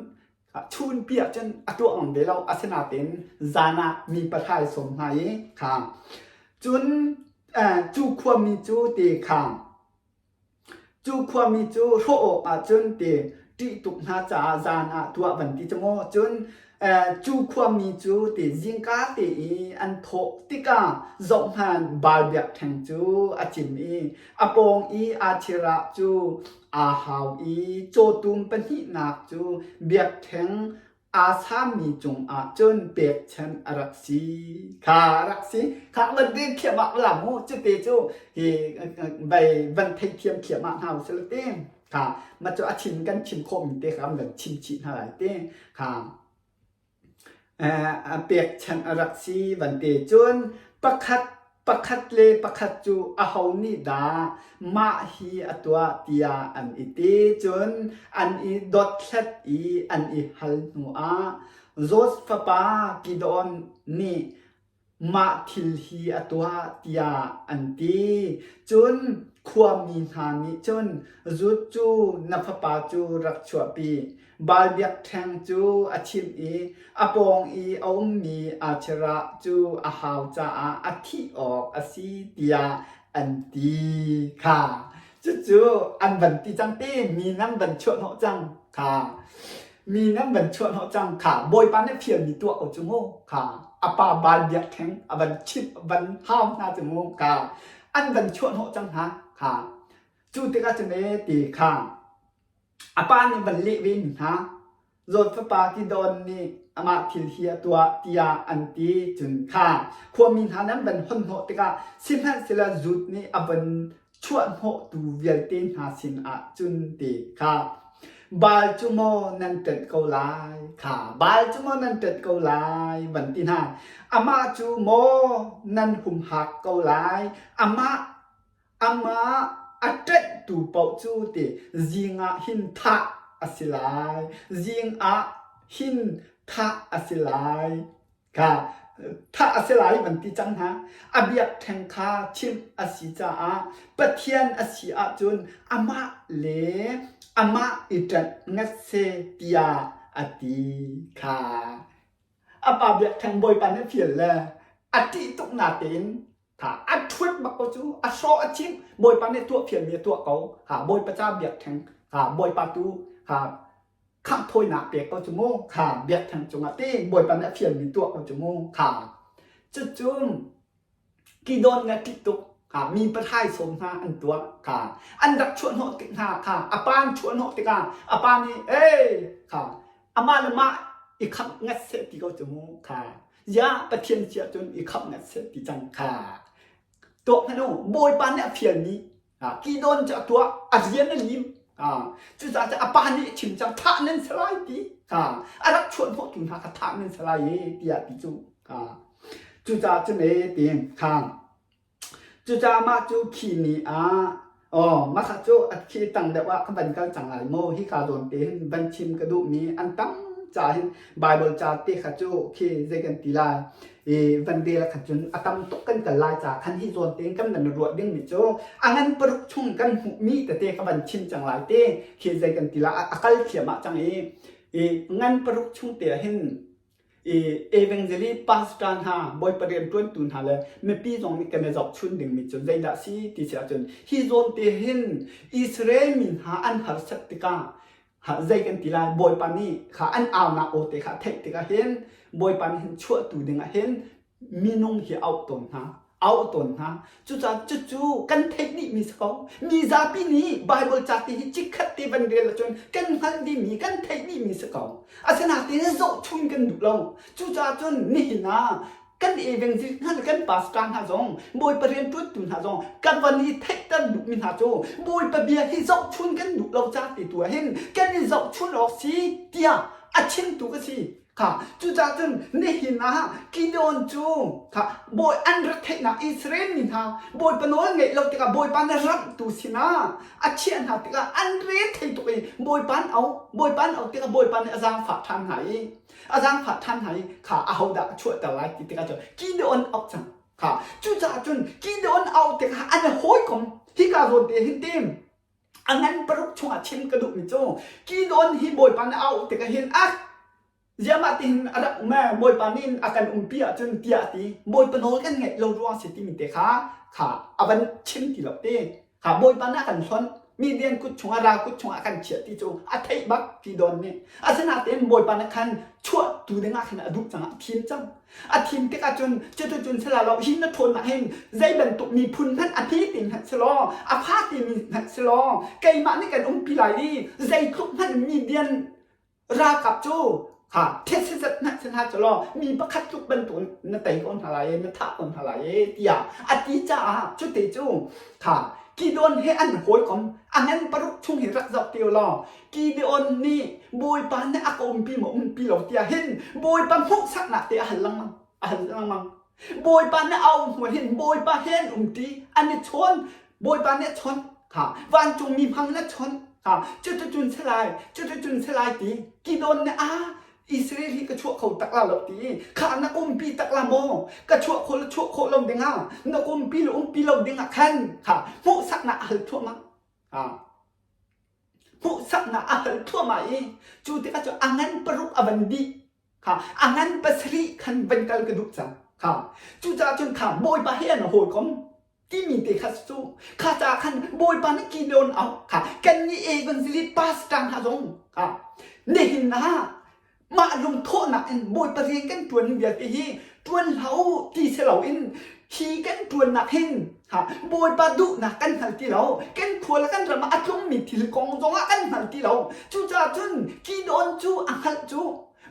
A: chunpi ahcun a tuah ngam ve lo. Asinain zan ah mi pahrai sawm hna i kha cun cu khuami cu ti kha Cu khuami cu hrawh awk ahcun ti ṭih tuk hna caah zan ah tuah van ti cu maw. Cun cu khuami cu ti zingka te i an thawh tikah zohhmanh Baal biakṭheng cu a cim i a pawng i Asherah cu aa hau i cawtum pahnihnak cu biakṭheng aa sammi cungah cun pekchanh a rak si kha a rak si kha van rel thiam ah la mu cute cu hi vai van thei thiam thiam ah hna usila te kha ma cu a chim kan chim khawh mi te kha van chim chih hna lai te kha a pekchanh a rak si van te cun pakhat Pakhat le pakhat cu aho nih dah mah hi a tuah tiah an i ti. Cun an i dothlat i an i hal hnuah Josh fapa Gideon nih mah thil hi a tuah tiah an ti. Cun khuami hna nih cun Zut cu na fapa cu rak chuahpi. Baal biakṭheng cu a chimh i a pawng i a ummi Asherah cu a hau caah a thih awk a si tiah an ti kha. Cucu an van ti cang te mi nan van chuahhnawh cang kha. Mi nan van chuahhnawh cang kha. Bawipa nih fialmi tuah ko cu mu kha. A pa Baal biakṭheng a van chimh van hau hna cu mu kha. An van chuahhnawh cang hna kha. Cu tikah cun ee ti kha. A pa nih van leh ve mi hna, Zawt fapa Gideon nih amah thil hi a tuah tiah an ti. Cun kha khuami hna nih an van honhnawh tikah sihmanhsehlaw Zut nih a von chuahhnawhtu vialte hna sinah cun ti kha Baal cu maw nan ṭanh ko lai kha Baal cu maw nan ṭanh ko lai van ti hna. Amah cu maw nan humhak ko lai amah Amah a ṭanhtu paoh cu ti zing ah hin thah a si lai. Zing ah hin thah a si lai. Kha thah a si lai van ti cang hna. A biakṭheng kha chimh a si caah Pathian a si ahcun amah le amah i ṭanh ngat seh tiah a ti kha. A pa biakṭheng Bawipa nih a fial le a ṭih tuk natein Kha a ṭhuat bak ko cu a hrawh a chimh Bawipa nih tuah fialmi a tuah ko kha Bawipa ca biakṭheng kha Bawipa tu kha khangh thawinak pek ko cu mu kha biakṭheng cungah ti Bawipa nih a fialmi tuah ko cu mu kha cucu Kidon nih a ṭih tuk kha mi pathai sawm hna an tuah kha an rak chuahhnawh tik hna kha a pa an chuahhnawh tikah a pa nih ei kha amah le mah i khamh ngat seh ti ko cu mu kha Ya Pathian si ahcun i khamh ngat seh ti cang kha tuah hmanh u Bawipa nih a fialmi Kidon cu a tuah a rian a lim cucaah cu a pa nih a chim cang thah nan si lai ti a rak chuahhnawhtu hna kha thah nan si lai e tiah ti cu cucaah cun e tiin kha Cucaah mah cu khi ni ah aw mah kha cu a khi tang deuh ah ka van kal cang lai maw hika zawn te hin van chim ka duhmi an tam ca hin Bible ca te kha cu khi zei kan ti lai i van rel kha cun a tam tuk kan kal lai ca khan hi zawn te kan van ruah dingmi cu a ngan paruk chung kan hmuhmi tete ka van chim cang lai te khi zei kan ti lai a kal thiam ah cang i i ngan paruk chung te ah hin I evangelist pastor hna Bawipa rianṭuantu hna le mipi zong nih kan i zohchun dingmi cu zeidah si ti si ahcun hi zawn te hin Israel mi hna an harsat tikah zei kan ti lai Bawipa nih kha an aunak aw te kha theih tikah hin Bawipa nih hin chuahtu dingah hin minung hi auh tawn hna auh tawn hna cucaah cucu kan theih dihmi si ko mi zapi nih Bible ca ti hi chikkhat te van rel ahcun kan hngalh dihmi kan theih dihmi si ko asinain zohchun kan duh lo cucaah cun nihin ah kan evangelist hna le kan pastor hna zong Bawipa rianṭuantu hna zong kan van i theihter duhmi hna cu Bawipa bia hi zohchun kan duh lo ca ti tu ah hin kan i zohchun awk si tiah a chimtu ka si Kha cucaah cun nihin ah Gideon cu kha bawi an retheihnak Israel mi hna Bawipa nawl ngeih lo tikah Bawipa na ramhtu sinah a chiah hna tikah an re thei tuk i Bawipa an auh Bawipa an auh tikah Bawipa nih a zaangfah ṭhan hna i a zaangfah ṭhan hna i kha ahodah a chuahter lai ti tikah cun Gideon auh cang. Kha cucaah cun Gideon au tikah an hawikom hika zawn te hin tim a ngan paruk chungah chim ka duhmi cu Gideon hi Bawipa nih a auh tikah hin ah ziahmah tihin a rak um ee Bawipa nih a kan umpi ahcun tiah a ti Bawipa nawl kan ngaih lo ruang si timi te kha kha a van chim ti lo ti kha Bawipa nih a kan hlonh Midian kut chungah ral kut chungah a kan chiah ti cu a theih bak Gideon nih asinain Bawipa nih khan chuahtu dingah khan a duh cang a thim cang a thim tikah cun cuticun si lai lo hi na ṭhawnnak hin zei bantuk miphun hmanh a hme te hmanh si law a fa timi hmanh si law keimah nih kan umpi lai i zeitluk hmanh Midian ralkap cu ha thetse zat hmanh si hna cu law mi pakhat tluk bantuk na tei ko hna lai i na thah ko hna lai i tiah a ti caah cute cu kha Gideon he an hawikom a ngan paruk chung hi rak zoh ti law Gideon nih Bawipa nih a ka umpi maw umpi lo tiah hin Bawipa hmuhsaknak te a hal lengmang a hal lengmang Bawipa nih a um hnu hin Bawipa he an umṭi an i chawn Bawipa nih a chawnh kha vancungmi hmang in a chawnh kha cuticun si lai cuticun si lai ti Gideon nih a Israel hi ka chuah kho tak la lo ti kha na umpi tak la maw ka chuah khawh le chuah khawh lo dingah na umpi le umpi lo dingah khan kha hmuhsaknak a hal thluahmah ha hmuhsaknak a hal thluahmah i cu tikah cu a ngan paruk a van dih Kha a ngan pasarih khan van kal ka duh cang. Kha cucaah cun kha Bawipa he an hawikom timi te kha cu kha caah khan Bawipa nih Gideon au kha kannih evangelist pastor hna zong kha nihin ah mah lungthawhnak in Bawipa rian kan ṭuan vialte hi ṭuan hlah u ti si loin hi kan ṭuannak hin ha Bawipa duhnak kan hngal ti lo kan khua le kan ram ah a tlungmi thil kong zongah kan hngal ti lo cucaah cun Gideon cu a hngalh cu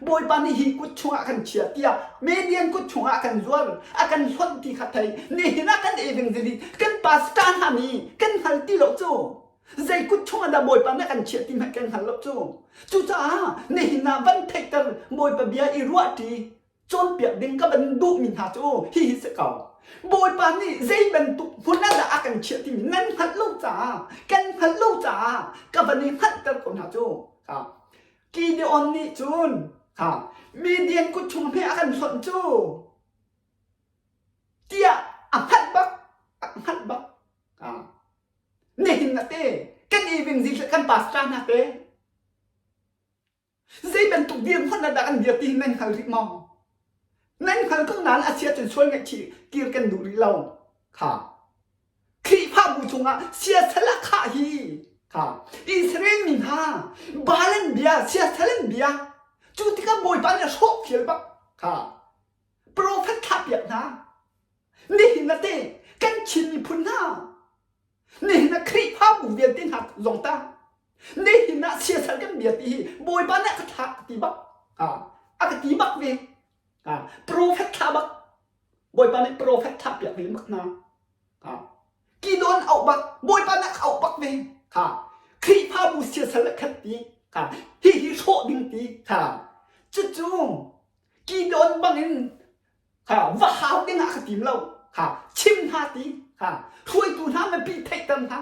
A: Bawipa nih hi kut chungah kan chia tiah Median kut chungah kan zuar a kan hlonh ti kha thei nihin ah kan evangelist kan pastor hna nih kan hngal ti lo cu zei kut chungah dah Bawipa nih kan chiah ti hmanh kan hngal lo cu cucaah nihin ah van theihter Bawipa bia i ruahṭi cawnpiak ding ka van duhmi hna cu hihi si ko Bawipa nih zei bantuk hmun ah dah a kan chiah timi nan hngalh lo caah kan hngalh lo caah ka van i hngalhter ko hna cu Gideon nih cun Midian kut chung hme a kan hlonh cu tiah a hngalh bak a hngalh bak nihin na te kan evangelist kan pastor hna te Zei bantuk dirhmun ah dah kan dir ti hi nan hngal rih maw? Nan hngal ko nain a sia cun sual ngaihchih kir kan duh rih lo. Kha. Khrihfabu chungah siasal a khah hi kha Israel mi hna Baal an bia siasal an bia cu tikah Bawipa nih a hrawh fial bak kha profet thlahpiak hna nihin na te kan Chin miphun hna Nihin ah Khrihfabu vialte hna zong ta nihin ah siasal kan bia ti hi Bawipa nih a ka thlah ka ti bak a ka ti bak ve profet thlah bak Bawipa nih profet thlah piak ve bak hna Gideon auh bak Bawipa nih a auh bak ve kha Khrihfabu siasal le khat ti kha hihi hrawh ding ti kha cucu Gideon bangin kha va hau ding ah ka tim lo kha chim hna ti kha hruaitu hna mipi theihter hna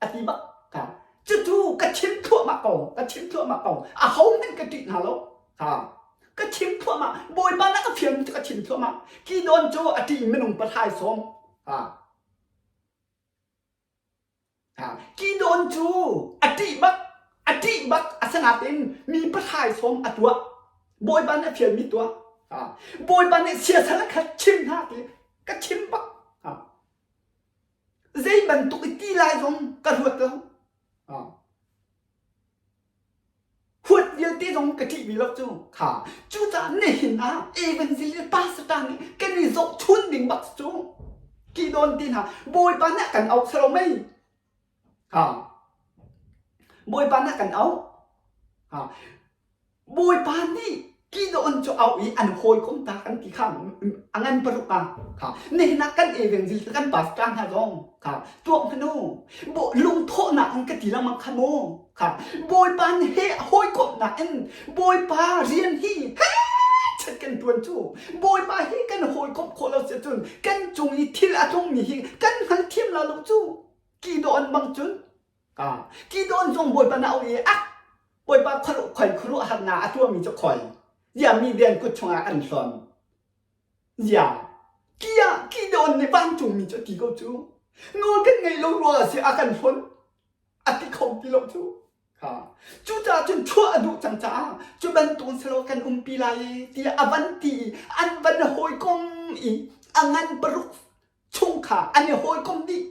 A: a ti bak kha cucu ka chim thluahmah ko ka chim thluahmah ko a ho hmanh ka ṭih hna lo kha ka chim thluahmah bawipa na ka fial cu ka chim thluahmah Gideon cu a ṭih minung pathlai sawm ha Gideon cu a ṭih bak, a ṭih bak asinain mi pathlai sawm a tuah. Bawipa nih a fialmi tuah. Bawipa nih siasal a khat chim hna ti ka chim bak. Zei bantuk i ti lai zong ka ruat lo. Huat vialte zong ka ṭih mi lo cu kha cucaah nihin ah evangelist pastor nih kan i zohchun ding bak cu Gideon ti hna Bawipa nih a kan auh selo mei ha Bawipa nih a kan auh ha Bawipa nih Gideon cu auh i an hawikom ta kan ti kha a ngan paruk ah kha nihin ah kan evangelist kan pastor hna zong kha tuak hmanh u lungthawhnak in ka ti lengmang kha mu kha Bawipa he hawikomhnak in Bawipa rian hi he chet kan tuan cu Bawipa hi kan hawikomh khawh lo si cun kan cung i thil a tlungmi hi kan hngal thiam la lo cu Gideon bang cun ka Gideon zong Bawipa na au i ak Bawipa khoi khuaruahharnak a tuahmi cu khoi ziah Midian kut chungah an hlon Ziah? Tiah Gideon nih vancungmi cu a ti ko cu. Nawl kan ngeih lo ruangah si a kan hlonh. A ti kho ti lo cu. Ha. Cucaah cun chuah a duh cang caah cu bantuk in selaw kan umpi lai i tiah a van ti i an van hawikom i a ngan paruk chung kha an i hawikom dih.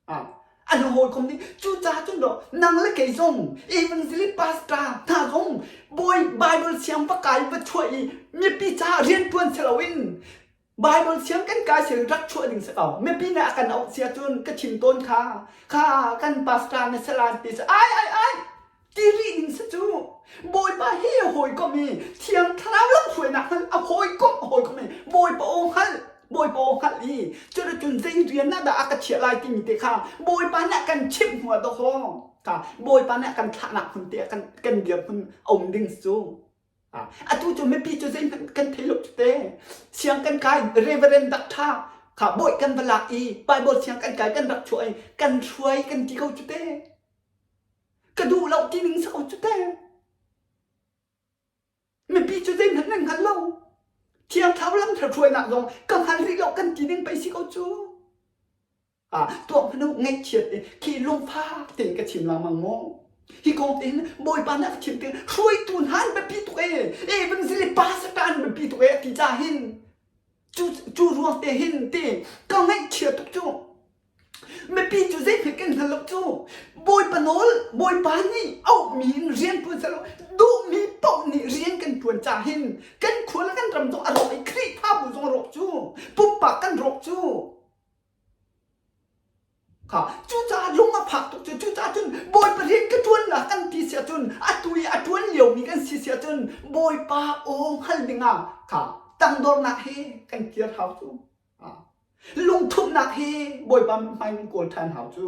A: Ah, an i hawikom dih. Cucaah cun dawh nang le kei zong evangelist pastor hna zong bawi Bible siang va kai va chuah i mipi caah rianṭuan si loin Bible siang kan kai sil rak chuah ding si ko. Mipi nih a kan auh sia cun ka chim tawn kha. Kha kan pastor na si lan ti si ai ai ai ti rih ding si cu. Bawipa hi a hawikom i Thiang Thlarau lamhruainak hngal a hawikom a hawikom i Bawipa aw hngal Bawipa aw hngalh i cuticun zei rian ah dah a ka chiah lai timi te kha Bawipa nih a kan chimh hnu ah dawkaw kha Bawipa nih a kan thlahnak hmun te ah kan kan dirhmun a um ding si cu. Atu cu mipi cu zeihmanh kan thei lo cu te. Siang kan kai Reverend Doctor kha bawi kan va lak i Bible siang kan kai kan rak chuah i kan hruai kan ti ko cu te. Ka duh lo ti ning si ko cu te. Mipi cu zeihmanh nan hngal lo. Thiang Thlarau lam hruainak zong ka hngal rih lo kan ti ning pei si ko cu. Ah, tuah hmanh u ngaihchiat i khi lungfak tein ka chim lengmang maw? Hi kong te hin Bawipa nih a ka chimh tik hruaitu hna an biapi tuk ee, evangelist pastor an biapi tuk ee a ti caah hin cu cu ruang te hin ti ka ngaihchia tuk cu. Mipi cu zeihmanh kan hngal lo cu. Bawipa nawl, Bawipa nih auhmi in rian ṭuan seh law duhmi paoh nih rian kan ṭuan caah hin kan khua le kan ram zong a rawk i Khrihfabu zong a rawk cu. Pumpak kan rawk cu. Kha cucaah lung a phak tuk cu cucaah cun Bawipa rian ka ṭuannak kan ti si ahcun atu i a ṭuan liomi kan si si ahcun Bawipa aw hngal dingah kha tangdornak he kan kir hau cu. Lungthumhnak he Bawipa mithmai kan kawl ṭhan hau cu.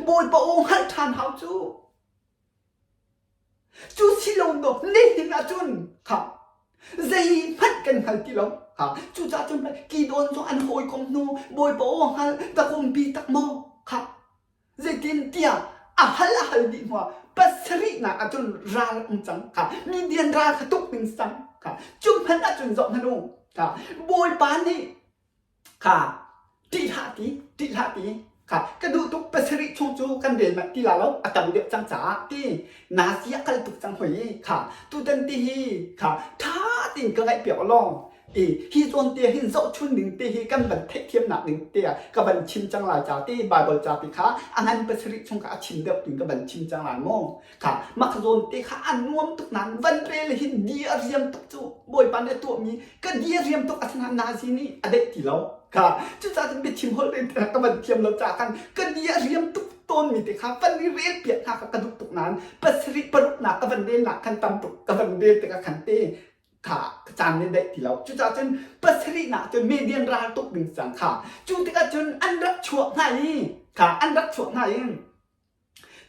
A: Bawipa aw hngalh ṭhan hau cu. Cu si lo dawh nihin ahcun kha zeihmanh kan hngal ti lo. Kha cucaah cun Gideon cu an hawikom hnu Bawipa aw hngal takumpi tak maw? Kha zeitin tiah a hal a hal dih hnuah pasarihnak ahcun ral um cang. Kha Midian ral kha tuk ding cang. Kha cu hmanh ahcun zoh hmanh u. Kha Bawipa nih Kha ṭih hlah ti, ṭih hlah ti. Kha ka duh tuk pasarih chung cu kan rel manh ti la lo, a tam deuh cang caah ti nazi a kal tuk cang hoi i kha tutan ti hi kha ṭha tein ka ngaih piak law i hi zawn te hin zohchun ding te hi kan van theihthiamnak ding te ah ka van chim cang lai ca ti Bible ca ti kha a ngan pasarih chung kha a chim deuh tin ka van chim cang lai mu. Kha mah zawn te kha a nuam tuk nain van rel hin di a riam tuk cu Bawipa nih a tuahmi ka di a riam tuk asinain nazi nih a deih ti lo kha cucaah cun biachim holh ren te ka van thiam lo caah khan ka di a riam tuk tawnmi te kha van i rel piak hna kha ka duh tuk nain pasarih paruknak ka van relnak khan tam tuk ka van rel tikah khan te kha caan nih daih ti lo cucaah cun pasarihnak cun median ral tuk ding cang kha cu tikah cun an rak chuah hna i kha an rak chuah hna i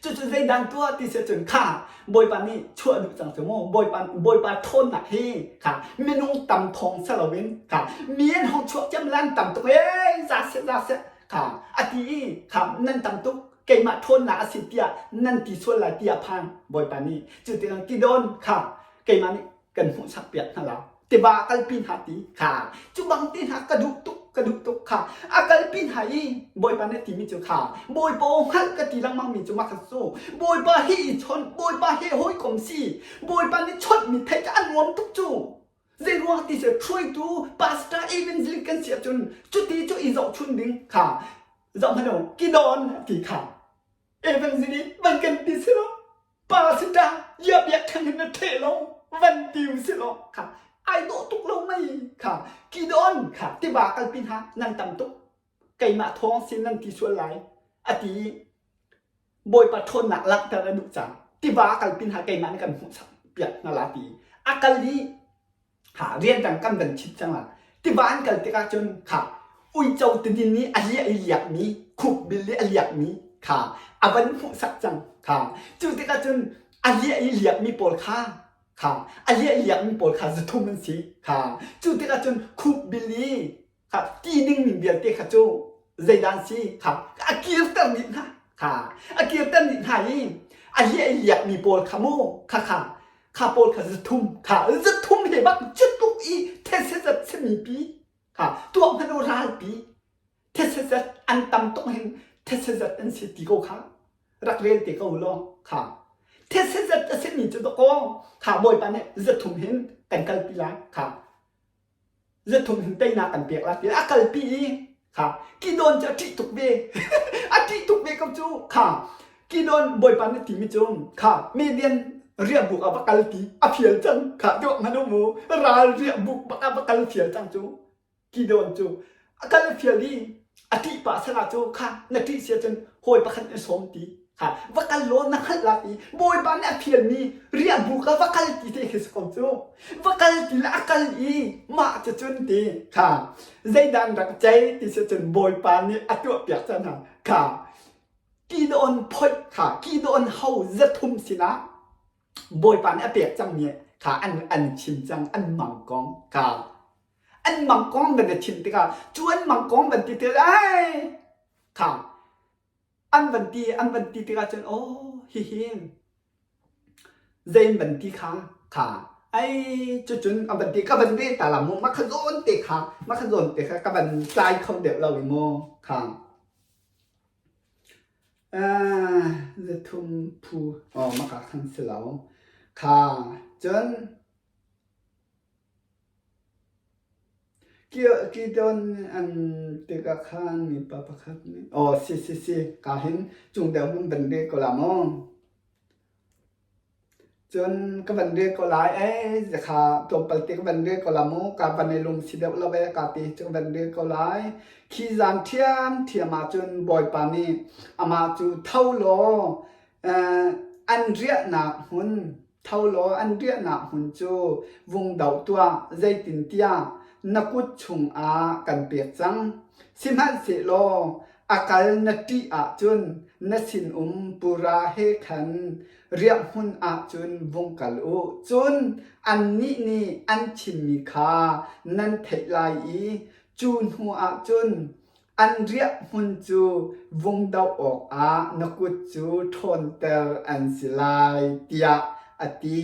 A: Cucu zeidan tuah ti si cun kha Bawipa nih chuah duh cang cu mu. Bawipa Bawipa ṭhawnnak hi kha minung tam thawng si loin kha mi an hong chuak ciam le an tam tuk ee za seh za seh kha a ti i kha nan tam tuk keimah ṭhawnnak a si tiah nan ti sual lai tiah phan Bawipa nih cu tikah Gideon kha keimah nih kan hmuhsak piak hna la tiva kalpi hna ti kha cu bang ti hna ka duh tuk ka duh tuk kha a kalpi hna i bawipa nih timi cu kha bawipa aw hngalh ka ti lengmang mi cu mah kha cu bawipa hi i chawnh bawipa he hawikom si bawipa nih chawnh mi theih cu a nuam tuk cu zei ruang ti si hruaitu pastor evangelist kan si ahcun cuti cu i zohchun ding kha zoh hmanh u kidon ti kha evangelist van kan ti si lo Pa si ta ya biak thang hin na ṭheh lo van ti u si law kha ai dawh tuk lo mei kha Gideon kha tiva kalpi hna nan tam tuk keimah thawng sin nan ti sual lai a ti i Bawipa ṭhawnnak langhter a duh cang tiva kalpi hna keimah nih kan hmuhsak piak hna la ti a kal i Kha rianrang kan van chit cang ah tiva an kal tikah cun kha uico tidin nih a liah i liakmi khukbil i a liakmi kha a van hmuhsak cang kha cu tikah cun a liah i liakmi pawl kha kha a liah i liakmi pawl kha zathum an si kha cu tikah cun khukbil i kha ti dingmi vialte kha cu zeidah an si kha a kirter dih hna kha a kirter dih hna i a liah i liakmi pawl kha mu kha kha kha pawl kha zathum kha zathum he bak cutuk i these zat simi pi. Kha tuak hmanh u ralpi thetse zat an tam tuk hin thetse zat an si ti ko kha rak rel te ko law kha thetse zat a simi cu dakaw kha Bawipa nih zathum hin kan kalpi lai kha zathum hin teinak kan pek lai ti a kalpi i kha Kidon cu a ṭih tuk ve a ṭih tuk ve ko cu kha Kidon Bawipa nih timi cu kha Median riahbuk ah va kal ti a fial cang kha tuah hmanh u mu ral riahbuk bak ah va kal fial cang cu Gideon cu a kal fial i a ṭih pah sal ah cu kha na ṭih si ahcun hawi pakhat in sawm ti kha va kal law na hngalh la ti Bawipa nih a fialmi riahbuk ah va kal ti te khi si ko cu va kal ti le a kal i mah cu cun ti kha zeidah an rak cei ti si cun Bawipa nih a tuahpiak cang hna kha Gideon phoih kha Gideon ho 300 sinah Bawipa nih a pek cangmi kha an an chim cang an mang kong kha an mangkong van na chim tikah cu an mangkong van ti til ai kha an van ti an van ti tikah cun oh hihi zein van ti kha kha ai cucun a van ti ka van ve ta la mu ma kha zawn te kha ma kha zawn te kha ka van tlai kho deuh lo i mu kha 300 phu oh maka khan si lo kha cun Kidon an tikah khan mipa pakhat nih, aw si si si, ka hin cung deuh hmun van rel ko la maw? Cun ka van rel ko lai ei, kha tlawmpal te ka van rel ko la mu, ka van i lung si deuh lo e ka ti cu ka van rel ko lai. Khi zan ṭhiamṭhiam ah cun Bawipa nih amah cu tho law an riahnak hmun Tho law an riahnak hmun cu vung doh tuah, zeitintiah na kut chungah kan pek cang. Sihmanhsehlaw a kal na ṭih ahcun na sinum pura he khan riahhmun ah cun vung kal u. Cun annih nih an chimmi kha nan theih lai i cu hnuah cun An riahhmun cu vung doh awkah na kut cu ṭhawnter an si lai, tiah a ti.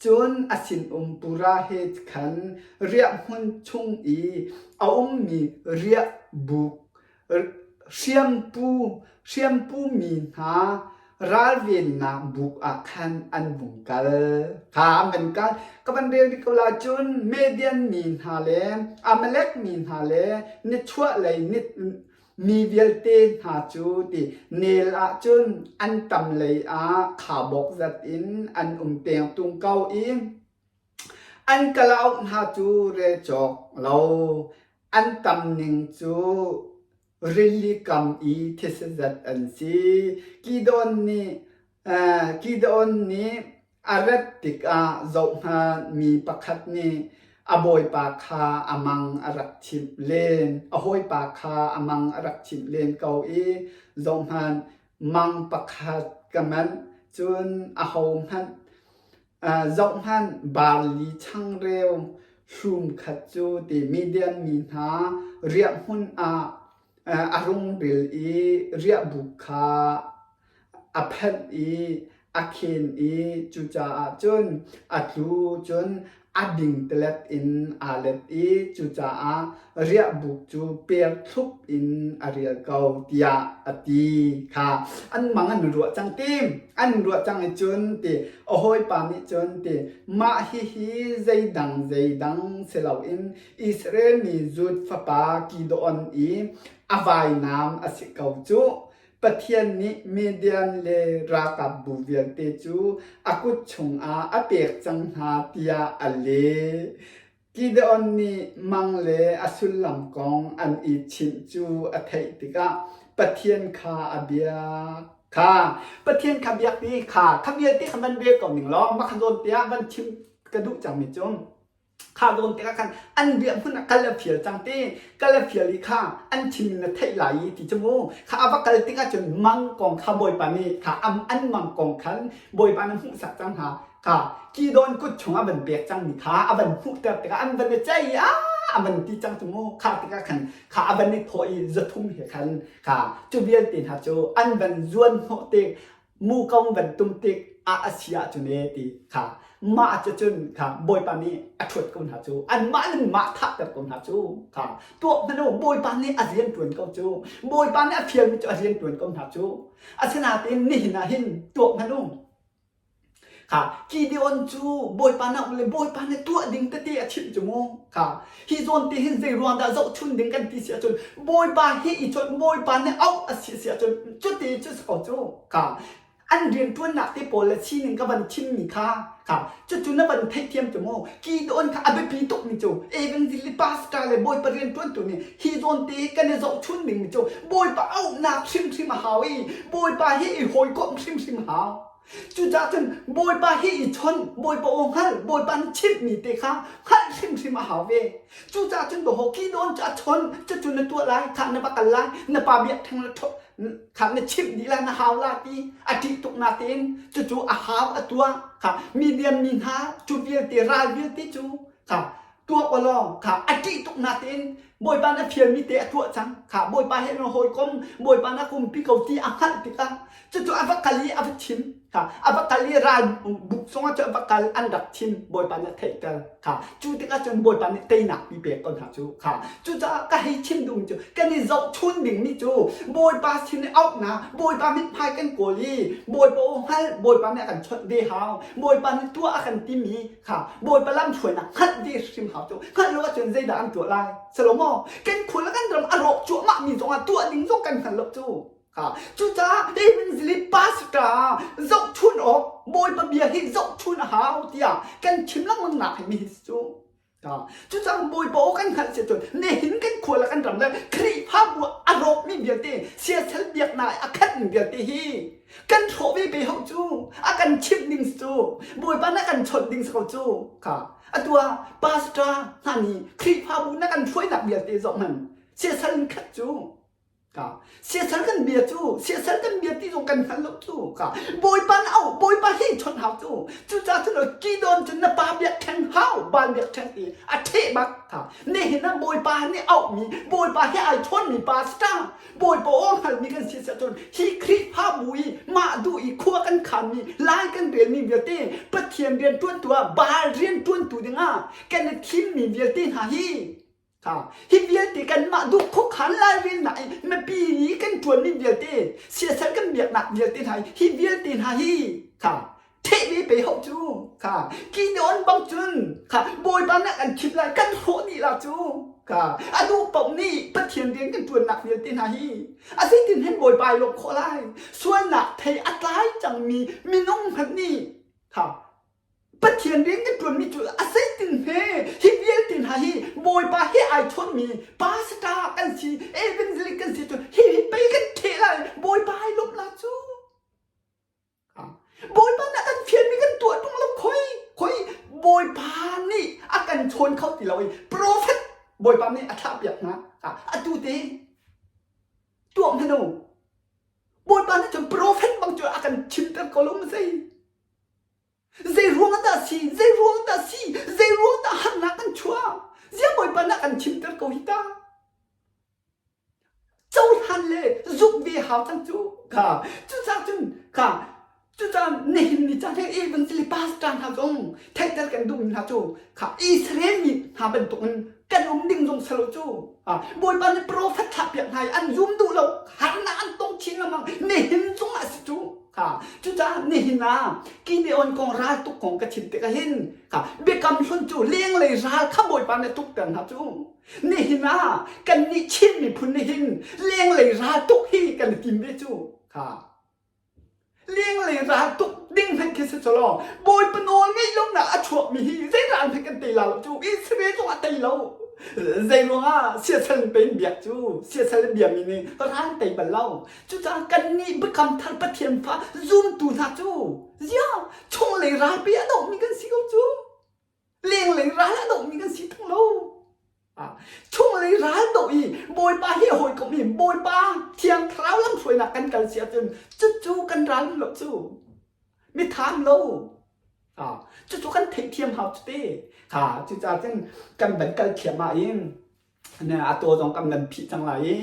A: Cun a sinum Pura he khan riahhmun chung i a ummi riahbuk hriampu hriampumi hna ralvennak buk ah khan an vung kal. Kha an van kal. Ka van rel rih ko lai cun Median mi hna le Amalek mi hna le nichuahlei mi vialte hna cu ti nel ah cun an tam lei ah khabawk zat in an um tengtung ko i an kalauk hna cu rel cawk lo an tam ning cu Rili kam i thisazat an si. Gideon nih Gideon nih a rat tikah zohhmanh mi pakhat nih a bawipa kha a mang a rak chimh len. A hawipa kha a mang a rak chimh len ko i zohhmanh mang pakhat ka manh cun ahohmanh Zohhmanh, barli changreu hlum khat cu ti Midian mi hna riahhmun ah a rung ril i riahbuk kha a phanh i a khen i cucaah cun a tlu cun a bingtalet in aa let i cucaah riahbuk cu per thlup in a rial ko tiah a ti kha an mang an ruah cang ti an ruah cang i cun ti a hawipa nih cun ti mah hihi zeidang zeidang si loin Israel mi Jude fapa Gideon i a vainam a si ko cu Pathian nih Midian le ralkapbu vialte cu a kut chungah a pek cang hna tiah a leh. Gideon nih mang le a sullam kong an i chimh cu a theih tikah Pathian kha a biak. Kha Pathian kha biak ti kha kha vialte kha van rel ko ning law mah kha zawn te ah van chim ka duh cangmi cu kha zawn tikah khan an riahhmun ah kal a fial cang te kal a fial i kha an chim in na theih lai i ti cu mu kha a va kal tikah cun mang kong kha Bawipa nih kha an mang kong khan Bawipa nih hmuhsak cang hna kha Kidon kut chung a van pek cangmi kha a van hmuhter tikah an van i ceih i a van ti cang cu mu kha tikah khan kha a van i thawh i 300 he khan kha cu vialte hna cu an van zuan hnawh tik mukong van tum tik. A a si ahcun e ti kha mah cu cun kha Bawipa nih a ṭhuat ko hna cu anmah le mah thahter ko hna cu kha tuah hmanh u Bawipa nih a rian ṭuan ko cu Bawipa nih a fialmi cu a rian ṭuan ko hna cu asinain nihin ah hin tuah hmanh u Kha Gideon cu Bawipa na um le Bawipa nih tuah ding tete a chimh cu mu. Kha hi zawn te hin zei ruang dah zohchun ding kan ti si ahcun Bawipa hi i chawnh Bawipa nih auh a si si ahcun cuti cu si ko cu. Kha an rianṭuannak te pawl le sining ka van chimmi kha kha cucu na van theihthiam cu mu. Gideon kha a biapi tukmi cu evangelist pastor le Bawipa rianṭuantu nih hi zawn te kan i zohchun dingmi cu Bawipa auhnak hrimhrim a hau i Bawipa hi i hawikomh hrimhrim a hau. Cucaah cun Bawipa hi i chawnh, Bawipa aw hngal, Bawipa nih chimhmi te kha hngalh hrimhrim a hau ve. Cucaah cun dawhaw Gideon cu a chawnh, cucu na tuah lai, khah na va kal lai, na pa biakṭheng le khah na chimh dih lai, na hau lai ti a ṭih tuk natein cucu a hau a tuah. Kha Midian mi hna cu vialte ral vialte cu kha tuah ko law kha a ṭih tuk natein Bawipa na fialmi te a tuah cang kha Bawipa he na hawikom Bawipa na kumpi ko ti a hngalh tikah cucu a va kal i a va chim kha a va kal i ral buk zongah cu a va kal an rak chim Bawipa nih a theihter kha cu tikah cun Bawipa nih teinak pi pek ko hna cu kha cucaah ka hei chim duhmi cu kan i zohchun dingmi cu Bawipa sin i auhnak Bawipa mithmai kan kawl i Bawipa aw hngal Bawipa nih a kan chawnh ve hau Bawipa nih tuah a kan timi kha Bawipa lamhruainak hngalh ve hrim hau cu hngalh lo ahcun zeidah an tuah lai silo maw kan khua le kan ram a rawk cuahmah mi zongah tuah ding zong kan hngal lo cu kha cucaah evangelist pastor zohchun awk Bawipa bia hi zohchun a hau tiah kan chim lengmang nak hi mi hi cu Cucaah Bawipa aw kan hngalh si cun nihin kan khua le kan ram le Khrihfabu a rawkmi vialte siasal biaknak a khatmi vialte hi kan hrawh ve ve hau cu a kan chimh ding cu Bawipa na kan chawnh ding si ko cu kha atu ah pastor hna nih Khrihfabu na kan hruainak vialte zoh hmanh siasal in khat cu Ka siasal kan bia cu siasal kan bia ti zong kan hngal lo cu ka Bawipa na auh Bawipa hi chawnh hau cu cucaah cun Kidon cun na pa biakṭheng hau baal biakṭheng i a ṭheh bak kha nihin ah Bawipa nih auhmi Bawipa he ai chawnmi pastor Bawipa aw hngalmi kan si cun hi Khrihfabu i mah duh i khua kan khanmi lai kan relmi vialte Pathian rian ṭuantu ah Baal rian ṭuantu dingah kan i thimmi vialte hna hi Hi vialte kanmah duh khuakhan lairelnak i mipi i kan ṭuanmi vialte, siasal kan biaknak vialte hna hi, hi vialte hna hi kha theh ve pe hau cu kha Gideon bang cun kha Bawipa nih a kan thim lai kan hrawh dih la cu kha a duh paoh nih Pathian rian kan ṭuannak vialte hna hi a zeitin hen Bawipa ai lawmh khawh lai sualnak thei a tlai cangmi minung hmanh nih kha Pathian rian kan ṭuanmi cu a zeitin hme hi vialte hna hi Bawipa he ai chawnmi pastor kan si evangelist kan si cu hi hi pei kan ṭheh lai Bawipa ai lawmh la cu Bawipa nih a kan fialmi kan tuah ṭung lo khoi khoi Bawipa nih a kan chawn kho ti lo i prophet Bawipa nih a thlah piak hna atu te tuah hmanh u Bawipa nih cun prophet bang cu a kan chimter ko lo ma zei Zei ruang dah si? Zei ruang dah si? Zei ruang dah harnak kan chuah? Ziah Bawipa nih a kan chimter ko hi ta? Cohlan le zumh ve hau cang cu. Kha cucaah cun kha cucaah nihin ni caan he evangelist pastor hna zong theihter kan duhmi hna cu kha Israel mi hna bantukin kan um ding zong si lo cu. Bawipa nih prophet thlahpiak hna i an zum duh lo harnak an tong chin lengmang nihin zong ah si cu. Kha cucaah nihin ah Gideon kong raltuk kong ka chim tikah hin kha biakam hlun cu lenglei ral kha Bawipa nih tukter hna cu nihin ah kannih Chin miphun nih hin lenglei raltuk hi kan i tim ve cu kha lenglei raltuk ding hmanh khi si law Bawipa nawl ngeih lonak a chuakmi hi zei ral hmanh kan tei la lo cu Israel zong a tei lo zei ruangah siasal in pein biak cu siasal in biami nih ral tei bal lo Cucaah kannih Biakam Thar Pathian fa zumtu hna cu ziah chunglei ralpi a dohmi kan si ko cu. Lenglei ral a dohmi kan si thung lo. Chunglei ral doh i Bawipa hi hawikom i Bawipa Thiang Thlarau lamhruainak kan kal si ahcun cucu kan ral lo cu. Mitham lo. Cucu kan theihthiam hau cu te. Kha cucaah cun kan van kal thiam ah in. A taw zong kan nan phih cang lai i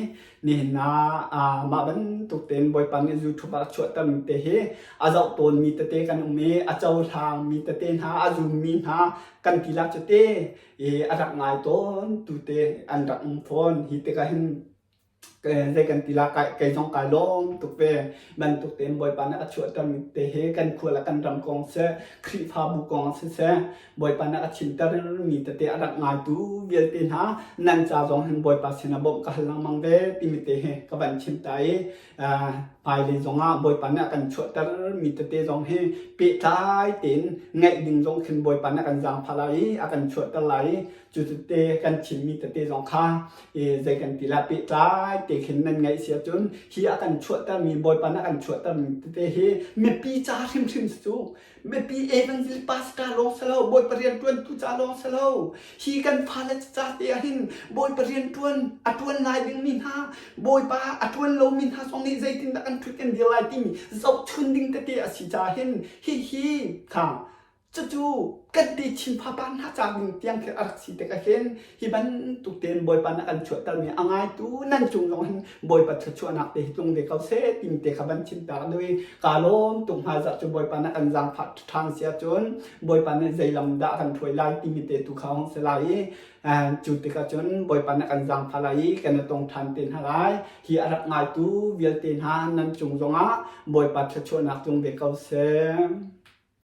A: nihin ah mah bantuk tein Bawipa nih YouTube ah chuahter mi te hi a zoh tawnmi tete kan um i a cohlang mi tete hna a zummi hna kan ti la cu te i a rak ngai tawn tu te an rak um fawn. Hi tikah hin zei kan ti la kei zong kai lawm tuk ve. Bantuk tein Bawipa nih a chuahter mi te hi kan khua le kan ram kong seh Khrihfabu kong siseh Bawipa nih a chimter mi tete a rak ngaitu vialte hna nan ca zong hin Bawipa sinah bawmh ka hal lengmang ve timi te hi ka van chim ta i hmailei zongah Bawipa nih a kan chuahter mi tete zong hi pehtlai tein ngaih ding zong khin Bawipa nih a kan zaangfah lai i a kan chuahter lai i cu tete kan chimmi tete zong kha zei kan ti la pehtlai te khin nan ngaih si ahcun hi a kan chuahtermi Bawipa nih a kan chuahtermi tete hi mipi ca hrimhrim si cu. Mipi evangel pastor lawng si lo, Bawipa rianṭuantu ca lawng si lo. Hi kan fale ca te ah hin Bawipa rianṭuan a ṭuan lai dingmi hna, Bawipa a ṭuan lomi hna zong nih zeitindah kan ṭhut kan dir lai timi zohchun ding tete a si caah hin hihi kha cucu kan te chin fapa hna ca ding tiang khi a rak si tikah hin hi bantuk tein Bawipa nih a kan chuahtermi a ngaitu nan cung zong hin Bawipa thluachuahnak te hi tlung ve ko seh timi te kha van chim ta ka duh i kaa lawm tuk hmaizah cu Bawipa nih a kan zaangfah ṭhan si ahcun Bawipa nih zei lam dah a kan hruai lai timi te tu kha hong si lai i cu tikah cun Bawipa nih a kan zaangfah lai i kan i tong ṭhan te hna lai. Hi a rak ngaitu vialte hna nan cung zongah Bawipa thluachuahnak tlung ve ko seh.